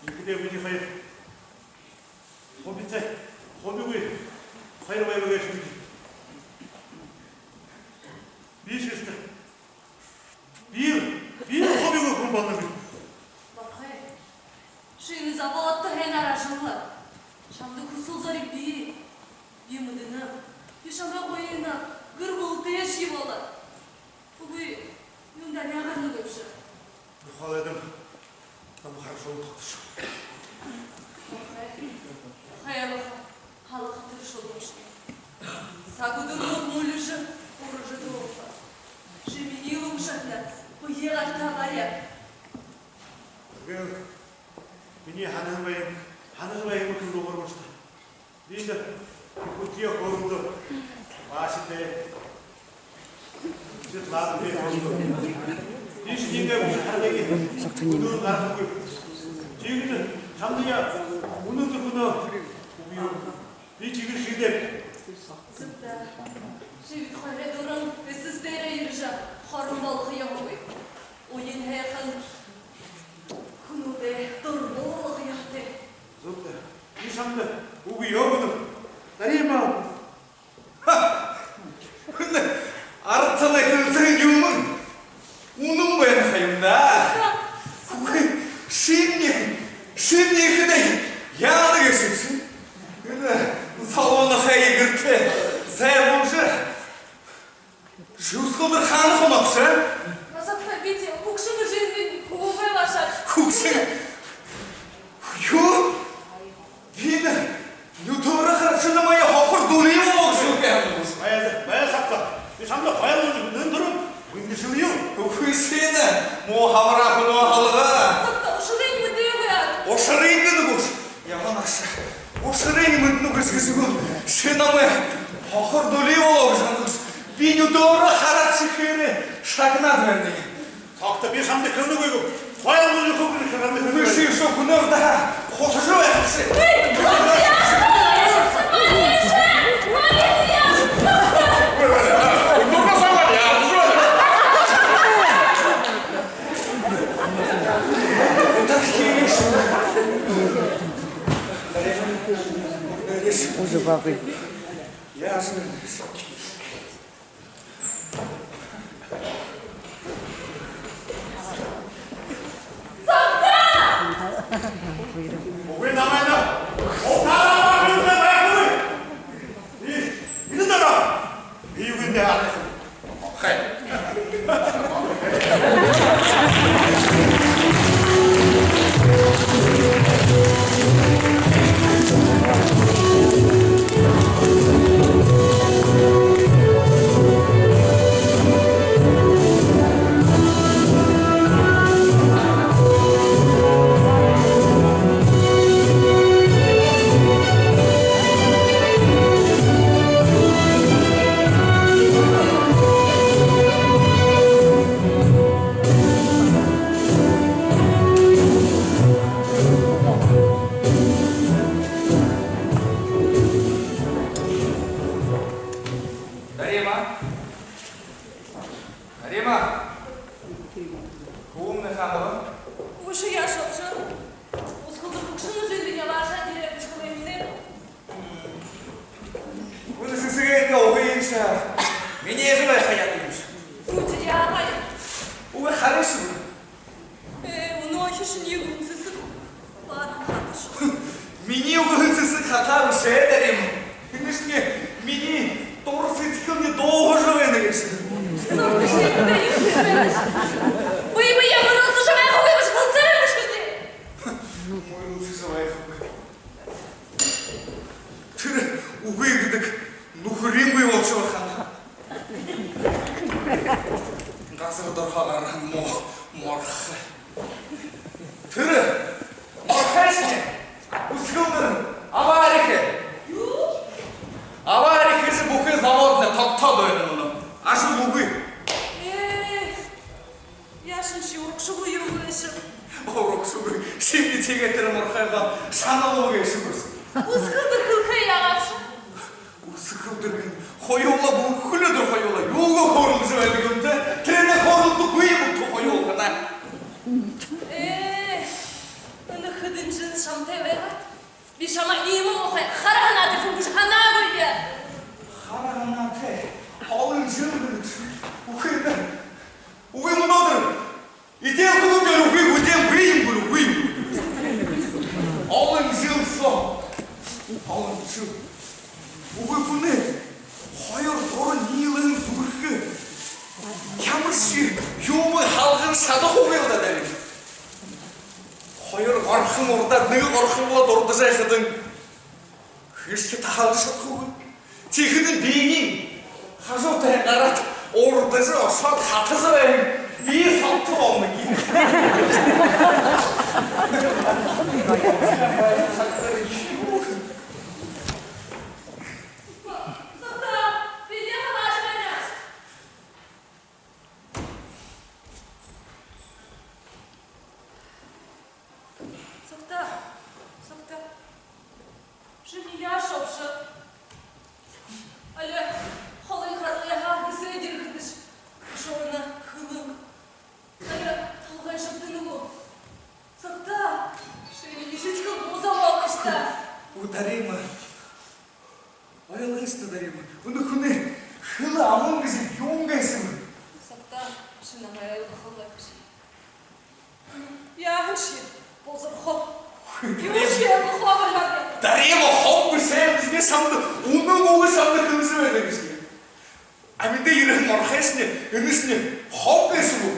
Тиихэдээ бидэ хоёр хубитай, хубигүй хоёр байба гээшэ. Би ши, би, би хубигүй хүн болоноб. Морхой, ши энэ заводто һайнаар ажалла. Шамда хүсэл зориг бии. Би мэдэнэб, би шамайе гоёно, гэр бүлэтэйшье болоо. Үгы, юундэ яагаад нүгөөбши? Хоолойдом намайе харашоо тогтошоо. Охой, охой, охой, һалаха, һалаха тэрэ шүлэгшни. Саг үдэрнүүд мүлижэ, уржа дуулаа. Ши минии үгэ шатна, бэеэ гартаа бария. Тиигээд минии һанаһан байһан, һанажа байһан хүн руу гаргыш даа. Лиза, Кутья, Хордо, Вася, тэ. Светлана, тэ. Лиза, тиигээд бү харагты. Мүнөө гарахагүй. Тиигээд шамда яа, мүнөө түргэнөө үгы юу? Би тиигээд шиидэб. Зүб даа. Ши бидэ хоёрой дуран эсэс дээрээ ерэжэ, хорон болохо ёһогүй. Уян һайхан хүнүүдэй дур болгохо ёһотой. Зүб даа. Би шамда үгы юу гэнэб? Дарима. Ха! Энэ арад зоной хэлсэһэн юумэн үнэн байна ха юм даа. Үгы, шимни, шимни хэды яана гээшэбши? Энэ залуунахай гэртэ зайбуулжа, ши үсэгэлдэр хаана хонохобши? Басагта, бидэ хүгшэн гэжэ эндэнь хүбүүгээ абаашаад. Хүгшэн? Юу? Би энэ нюдөөрөө хараад, ши намайе хохор дүлии болоо гэжэ үгы һанаа гүш? Бай, бай, сагта. Би шамда хоёр һонин түрүүн мэндэшэлөө. Үгы, ши энэ муу хабараа хүнөө һалгаа. Басагта, ушарынь мэдээгүй аад. Ушарынь мэдэнэ гүш? Ямар ашаа? Ушарынь мэдэнэ гүш гэжэ үгы. Ши намайе хохор дүлии болоо гэжэ һанаа гүш? Би нюдөөрөө хараад, шэхээрээ шагнаад байнаб. Сагта, би шамда хэлэнэгүй гүб? Хоёр һонин түрүүн хэлэнэ. Үгы, ши шуханаар даа хосожо байхабши. Уже бабы. Үгы, намайе ухаараа, бахараа байхагүй. И, энэ дээрэ. Би юундэ харахаб? Хай. Дарима. Дарима. Хүбүүмнай хаана байнаб? Үшөө яашабши? Үсэгэлдэр хүгшэн гэжэ эндэнь абаашаад ерээ гэжэ хэлээ юм даа. Үнэн сэсэгээрээ угыш. Минии эжы байха яадаг юм ши. Үгы, яагаа юм? Үгы, харыш. Э, үнөөхи шэнги үнэн сэсэг баран хатааш. Минии үгы үнэн сэсэг хатаа бэшэ, Дарима. Энэшни минии дура сэдьхэлни дуугажа байна гээшэ. Бэе бэеэ мүрысэжэ байхагүй гэжэ хэлсээр юм ши даа. Мүрысэжэ байхагүй. Тэрэ үгы гэдэг нүхэрынь бии болошоо һэн. Газар доро гараһан муу морхо. Тэрэ морхойшни үсэгэлдэр авари хээ. Авари хэжэ, бүхы заводнай тогтоод Санал үгы шүүбэрс. Үсэгэлдэр хэлэхэ яагаабши? Үсэгэлдэр гэнэ. Хоюулаа бүхэли үдэр хоюулаа юугээ хөөрэлдэжэ байдаг юм даа. Тэрэнээ хөөрэлдэдэггүй юм даа хоюулаа. Ээ, энэ хэдэн жэл шамтай байгаад, би шамаа иимэ муухай хара һанаатай хүн гэжэ һанаагүйб. Хара һанаатай. Олон жэл гэнэ. Үгы даа. Үгы, мүнөөдэр эдеэл хүнүүдээр үгы, үгы, үгы юм гү, үгы юм гү? Олон жэл соо. Олон жэл. Үгы, хүнэй хоёр дуран ниилэн зүгэрхэ. Ямаршье юумэ һалгажа шадахагүйл даа, даа. Хоёр горхон урдаад, нэгэ горхон болоод урдажа байхадань, хэшье таһалжа шадахагүй. Тиихэдэнь биинь хажуу тайга гараад, урдажа ошоод хатажа байхадань, би согто болоно гэнэ. Согто, Согто. Ши яашье обшо? Али холын харгыһаа эсээд ерэхэдэшье, үшөө энэ хэлэн, али толгой шабтана гү? Согто, ши минии сэдьхэл буза болошоо даа. Ү, Дарима. Ойлгыш даа, Дарима. Энэ хүнэй хэлэ аман гэжэ юун гээшэб? Согто, ши намайе ойлгохогүй гээшэ. Яаһан ши, бузар хоб. Юушье ойлгохогүй гээшэ. Дарима, хоб бэшэ, би шамда үнэн үгэ шамда хэлэжэ байнаб гээшэ. Амиды ерэһэн орхойшни, энэшни хоб гээшэ гү?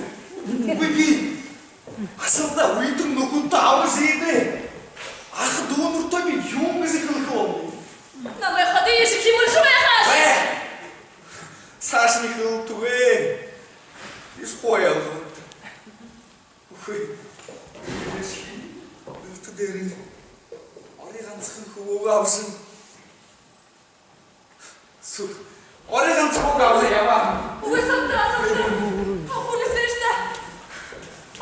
Үгы, би асалдаа үетэн нүхэдтөө, аба эжыдээ, аха дүүнэртөө би юун гэжэ хэлэхэ болоноб? Намайе ходо иишэ хэмэлжэ байгааш. Ээ! Саашань хэлэлтэ үгы. Эшэ хуу ойлгоно. Үгы. Эшэ, нютаг дээрэнь орой гансахан хүбүүгээ абажа, сүү, орой гансахан хүбүүгээ абажа ябаа. Үгы, Согто, Согто. Хүлисыш даа.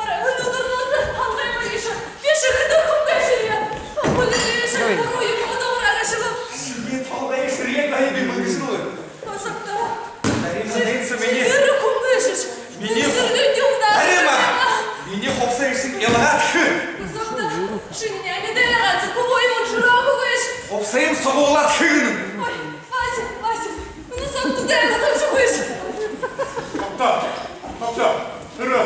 Арай энэ үдэрнүүдтэ танай моришо. Бишыхан хүндэ шэрье. Хүлисыш. Ой. Буруу юумэ дуугараагааш. Шэнги толгой шэрье, ай, би мэгшэл. Согто. Дарима, нээсэ минии. Шэнги хүндэ шэрье. Минии. Шэрье юм даа. Дарима. Минии хубсаһаа шэнги ялгаад хэ. Согто. Шэнги амиды яагаад хүбүүе мүншэрөөгүй гээшэ. Хубсаһаа суглуулаад хэгэнэ. Ой, Вася, Вася. Энэ Согто дээрэ хэмжэ гээшэ. Согто. Согто. Тэрэ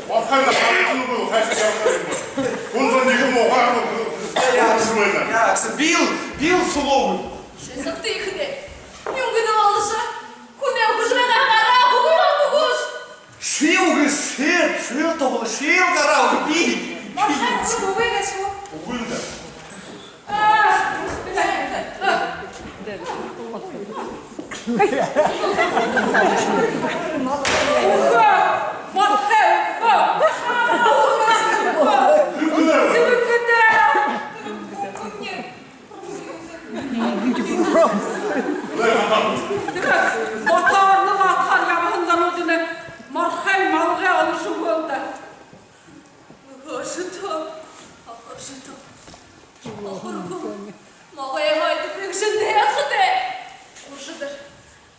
орхойдо харагдана гү, хайшаа гараха юм бэ? Хүндэ нэгэ муухай юм. Яа, яа, бил, бил сулуу. Ши Согто ехэ даа. Юун гэнэ болошоо? Хүнэй хүжэ гараа үгы юм гүш? Ши үгы, ши, ши тоглоо, ши гараа үгы. Мархай үгы гээшэ гү? Үгы даа. Мотор атаһаар ябаһан зонуудынь мархай малгай олошогүй л даа. Өөшөтөө, өөшөтөө. Охоргоо. Могой хойто бэгшэндээ ядхатай. Үршөдөр.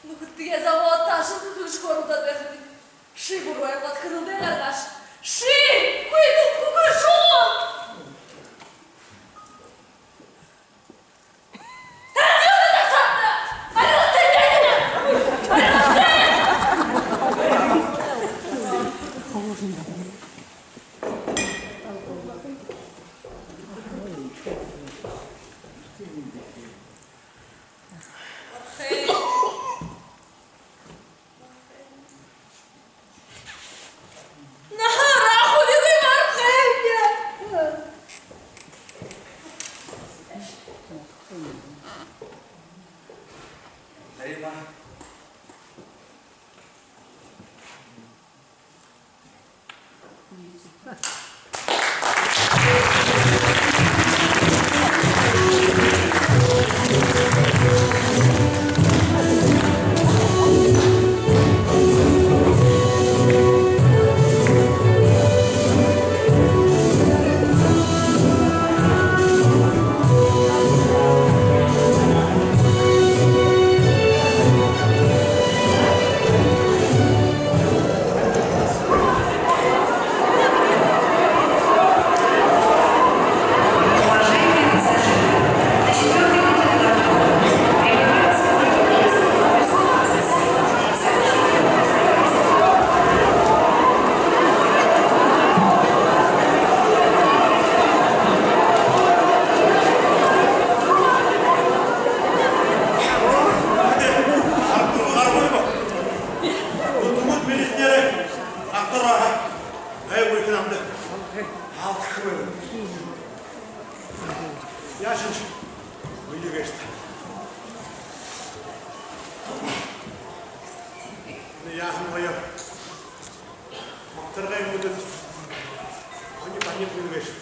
Нүхэдтэеэ заводто ашанхы хэгжэ хөөрэлдөөд байхадань, ши буруу ойлгоод, хэрэлдээ гаргааш. Ши, хүйдэл хүгшөө. Наһаараа хубигүй мархайнь. Дарима. Үе гээшэ даа. Энэ яаһан гоё. Магтаргай үмдэд. Ани банид мэн гээшэ.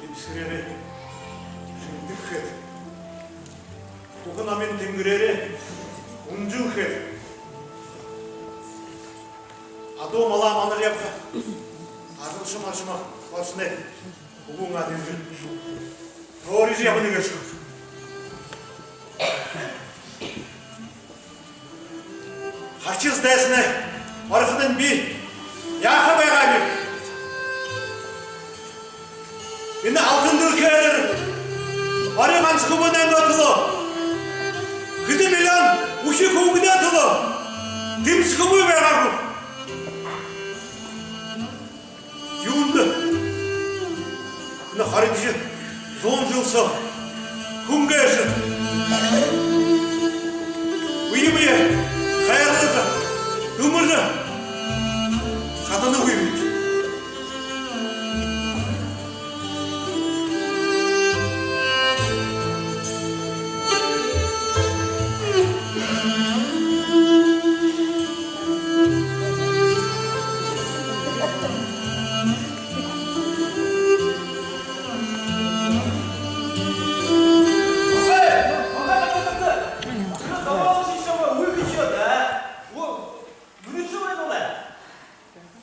Дэбисхэрээрээ шэнэдэгхээд, хүхэ номин тэнгэрээрээ үнжэлхээд, адуу малаа манажа ябаха ажалша малшамаа болошоной үбүүн адыжа, төөрижэ ябана гээшэ. Харшан дайсанай орходонь би яаха байгаабиб? Энэ алтан дэлхэй дээрэ ори ганса хүбүүнэйнгээ түлөө хэды миллион үхи хүүгэдэй түлөө дэмсэхэгүй байгаа гү? Юундэ энэ хоридохи зуун жэл соо хүн гээшэ үе бүри хайрлажа, дүмэжэ шаданагүй юм?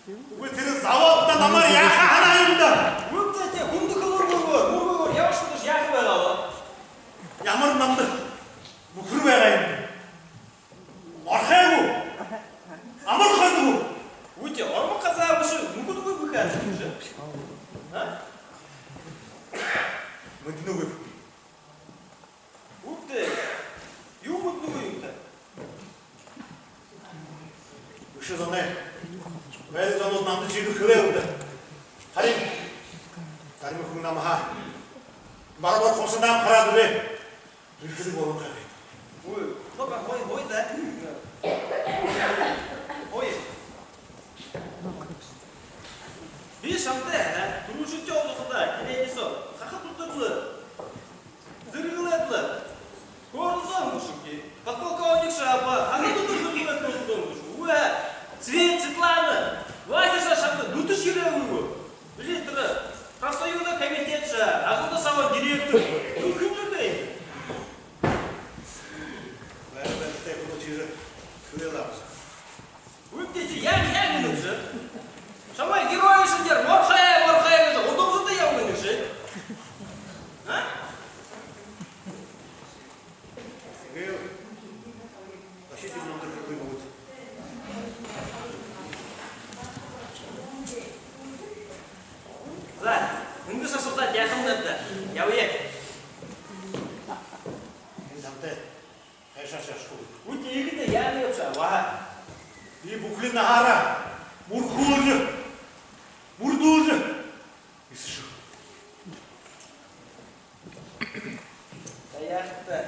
Үгы, тэрэ завалта намайе яаха һанаа юм даа. Үгы, тэрэ хүндэ хэлүүргүйгөөр, мүргэгөөр ябашаха гэжэ яаха байгааб? Ямар намда мүхэр байгаа юм? Орохо гү? Амарха гү? Үгы, ормог газаа бэшэ, нүхэдгүй бэхэ һэн юм ши. А? Мэдэнэгүй. Үгы, юу мэдэнэгүй юм даа? Үшөө зоной, байза зонууд намда жигэр хэлээ юм даа. Харин зарим хүн намһаа барбар хосондоо хараад лэ, бэрхэдэг болонхой. Ой, ну-ка, ой, ой, да. Ой. Би шамтай, а? Түрүүшынхиеэ уулзахадаа, тиигээд соо хаха тутаглаа. Зэргэлээд лэ. Хөөрэлдөөн бэшэ гү? Подполковник шаба, хаха тутаглаад хөөрэлдөөн бэшэ гү? Үгы, Цвет, Светлана, Вася шамда дүтэшье ерээгүй гү? Били тэрэ профсоюзай комитетшэ, ажалда саба директор. Юу хэн юм бэ? Байра, байра, тээ, хүнүүд шиирээ. Хүлеэлээ абса. Үгы, тээ, яа, яа, юм ши. Шамай геройшни дээрэ морхой, морхой гэжэ удамсада ябана юм ши. А? Эгээл ошид юм намда хэлэхэ юм гүт? За, эндэ шашалдаад яахамнай даа. Ябая. Энэ тамтай хайшаа шашаха гү? Үгы, тиихэдэ яана ябашаа, ваа. Би бүхэли наһаараа мүрхүүлжэ, мүрдүүлжэ эсэшэб. За, яахаб даа.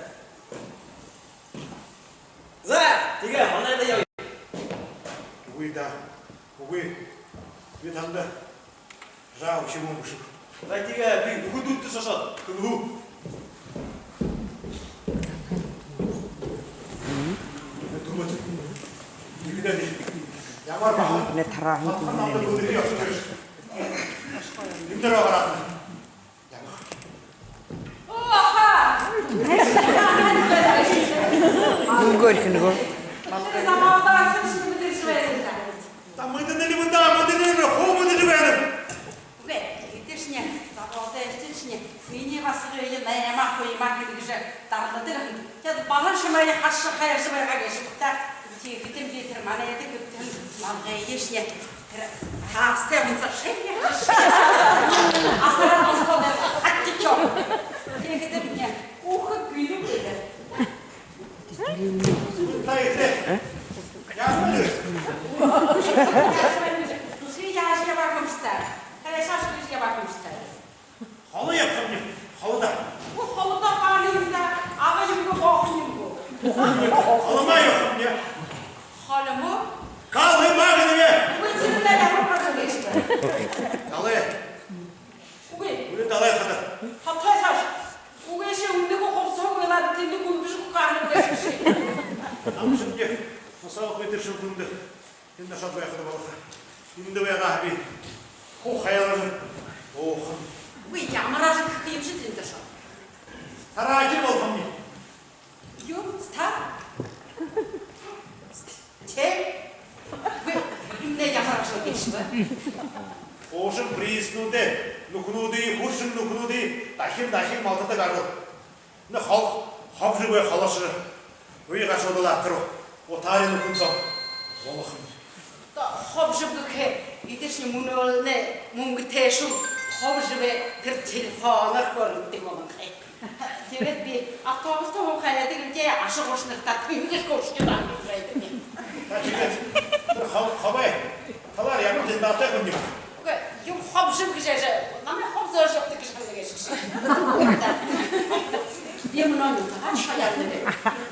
За, тиигээ, манайда ябая. Үгы даа, үгы. Би танда жаа үхибүүн бэшэб. За, тиигээ, би үхибүүдтэ шашаад хэлэхэ гү? Ямар баһа? Нэ, тарааһан хүнүүдэй. Эндэ гараад. Оо, аха! Үгы, орхино гү? Замаалда архин шүмэдэржэ байна. Та мэдэнэ ли, та мэдэнэ ли, хуу мэдэнэ байна. Үгы, эдэршни, заболтой эсэршни, минии басагые наймаа хүймэ гэжэ дарлаад байһан. Тэдэ баһал шамайе хашаа хайржа байгаа гээшэ даа. Тиихэдэнь би тэрэ манайда хэбтэһэн малгайешни тэрэ таастай унсаа шэнгеэ. Асараад унсаа даа, аттичо. Тиихэдэнь үхэ гү, үгы гү? Тусхай яажа ябаха юм шта? Хайшаа шта ябаха юм шта? Холо ябахам, холодо. Оо, холодо хаана юм даа? Ага юм гү, хоохон юм гү? Холомоо ябахам. Холомоо? Калмаа гэнэ. Үгы, тиимэ даа, ямар газар гээшэб? Далай. Үгы. Үгы, далай хада. Хабтай сааш. Үгы, ши үндэгэ хубсаһа уйлаад, тэндэ гүндэжэ үгэхэ һанаа гээшэ ши. Намшамни хусаал хүйдэр шэнхүндэ. Тэндэ ошоод байхада болохо. Эндэ байгаа би. Хуу хайлажа ууха. Үгы, ямар ажал хэхэ юм ши тэндэ ошоод? Тараади болохомни. Юу, та? Тэ? Үгы, юумэнэй ямар ажал гээшэб? Хуушан принцнүүдэй нүхэнүүдые, хүршэн нүхэнүүдые дахин дахин малтадаг ажал. Энэ хол, хобжо бай, холошо. Үгы, гашуудал атар утари нүхэн соо болохо. Та хобжо гэхэ, эдэршни мүнөөлнэ мүнгэтэйшүүл, хобжо бай, тэрэ телефоноор хөөрэлдэдэг болонхой. Тиигээд би автобустай һуухаа ябадаг юм, тэ, аша гушанартаа тэнгэр хөөрэлдэжэ ябадаг юм. Та тиигээд тэрэ хо-, хобой талаар ямар дэндаатай хүн юм? Үгы, юм хобжо гэжэ, намайе хобзоожо ябадаг гэжэ һанана гээшэ ши. Би мүнөө нютагаа шаяанаб.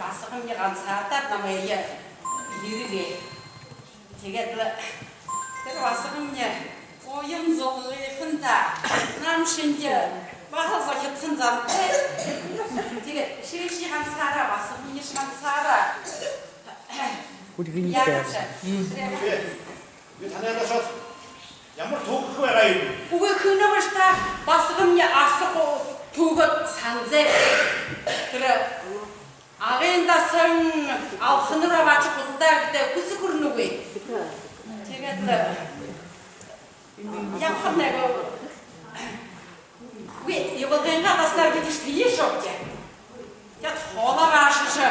Басаганмни гансаардаа намайе ерээгээ. Тиигээд лэ тэрэ басаганмни уян зулгыхан даа. Намшни баһал зохидхон зантай. Тиигээд шэшни гансаараа, басаганмнишни гансаараа. Хүлгэнтэй. Яагаабши? М. Тэрэ. Би танай дашаад ямар түүхэ байгаа юм? Үгы, хэнэбши даа, басаганмни асарха түүхэ, Санзай. Тэрэ Агын дасан Алханараа абаашажа худалдаа гэдэгтэ хүсэ хүрэнэгүй. Тиигээд лэ ябахадаа нэгэ үгы, Ивалгынгаа дасанаар гэдэшье тиишээ ошооб даа. Тиигээд хоолоо абаашажа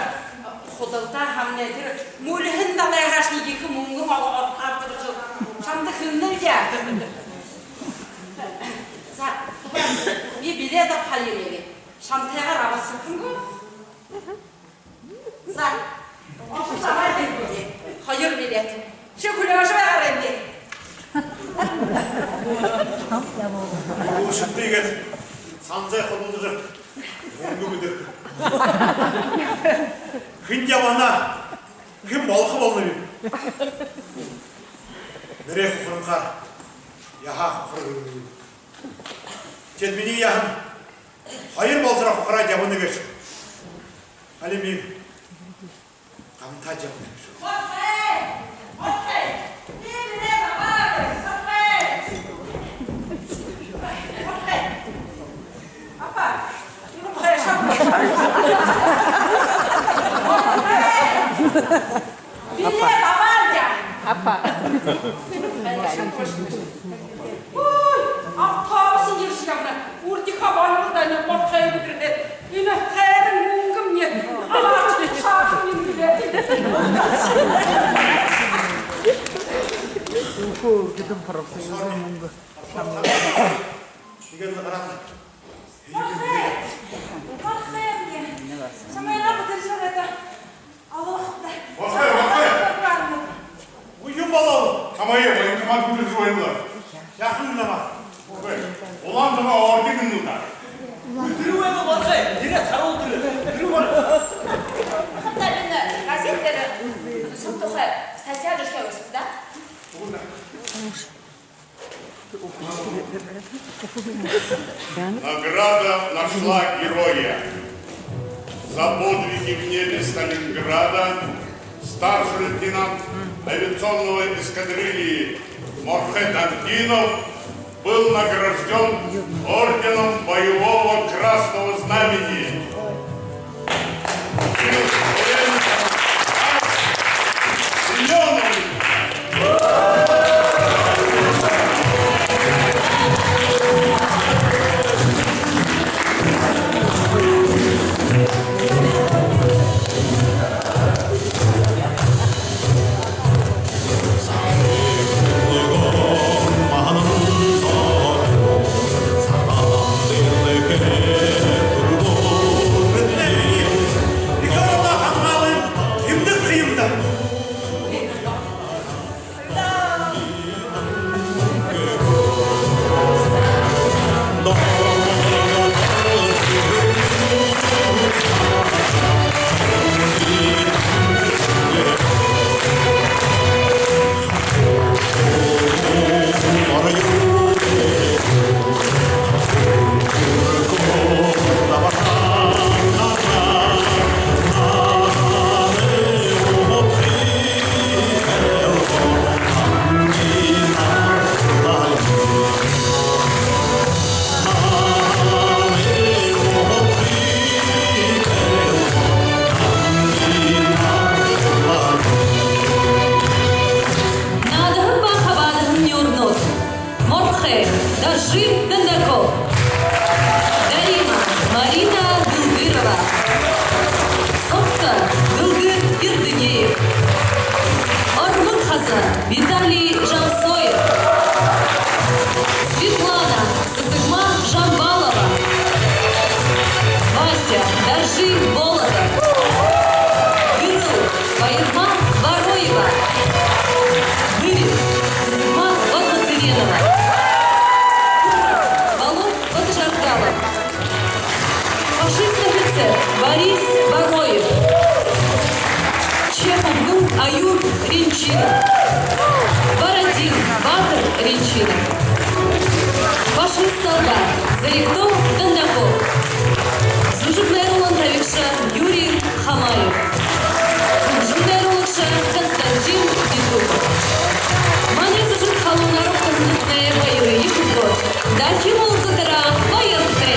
худалдаа һаамнай, тэрэ мүльһэн далайһаашни ехэ мүнгэн аб-, аб-, абдаг гэжэ шамда хэлэнэ лэ даа. За, би билет абаха ерээб. Шамтайгаар абаашаха гү? За. Хоёр билет. Ши хүлеэжэ байгаарай даа. Үшөө тиигээд Санзай худалдажа мүнгэ мэдэрхэ. Хэн ябана, хэн болохо болоно юм? Нэрээ хухаранхаар яһаа хухараг юм. Тэдэ минии яһан хоёр болотор хухараад ябана гээшэ. Али минии гамтаа ябана гээшэ. Билет абаал даа. Апа. Ой, автобус ерэжэ ябана. Үрдихэ болоно даа, энэ бодхой үдэртөө. Энэ хайран мүнгэмни. Абаашаха юм билет. Үхөө, хэдэн профсоюзын мүнгэ. Тиигээд лэ гараад. Морхой! Морхой! Шамайгаа бэдэржэ байгаа даа. Алаха даа. Морхой, морхой! Үгы, юун болооб? Шамайе военкомат бэдэржэ байна лэ. Яаха юм намаа? Үгы, Улаан Туга орден гэнэ даа. Тэрэ байна, морхой. Нээрээ харуул тэрэ. Тэрэ байна. Хадаа энэ газет дээрэ шамай тухай статья бэшэхэ гээшэ даа. Награда нашла героя. За подвиги в небе Сталинграда старший лейтенант авиационного эскадрильи Морхой Дамдинов был награждён орденом Боевого Красного Знамени. Доржи Дондоков. Дарима Марина Дылгырова. Согто Дылгыр Эрдынеев. Ормог Хаза Виталий Жамсоев. Светлана Сэсэгма Жамбалова. Вася Доржи Болотов. Гэрэл Баярма Бароева. Бэри Сэсэгма Бадмацыренова. Балу Баджаргалов. Фашистско-офицер Борис Бароев. Чеховгүн Аюр Ринчинов. Бородин Батор Ринчинов. Фашист-солдат Зоригто Дондоков. Зүжэг найруулан табигша Юрий Хамаев. Зүжэг найруулагша Константин Титов. Манай зүжэг халуунаар угтаһандатнай баярые хүргөөд, дахин уулзатараа баяртай.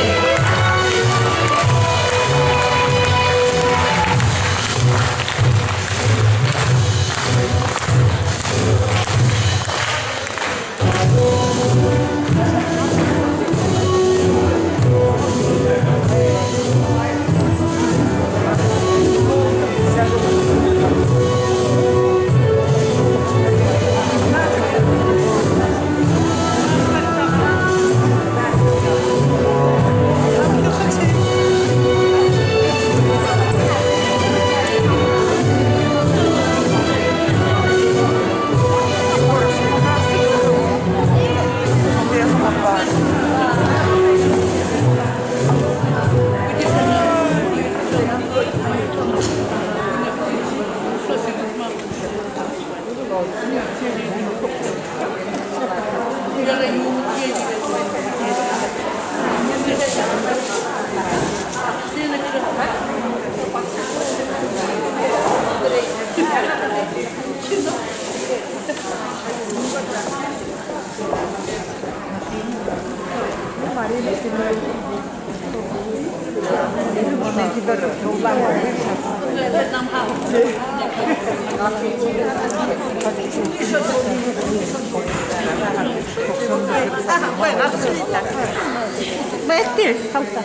Байтир, халта.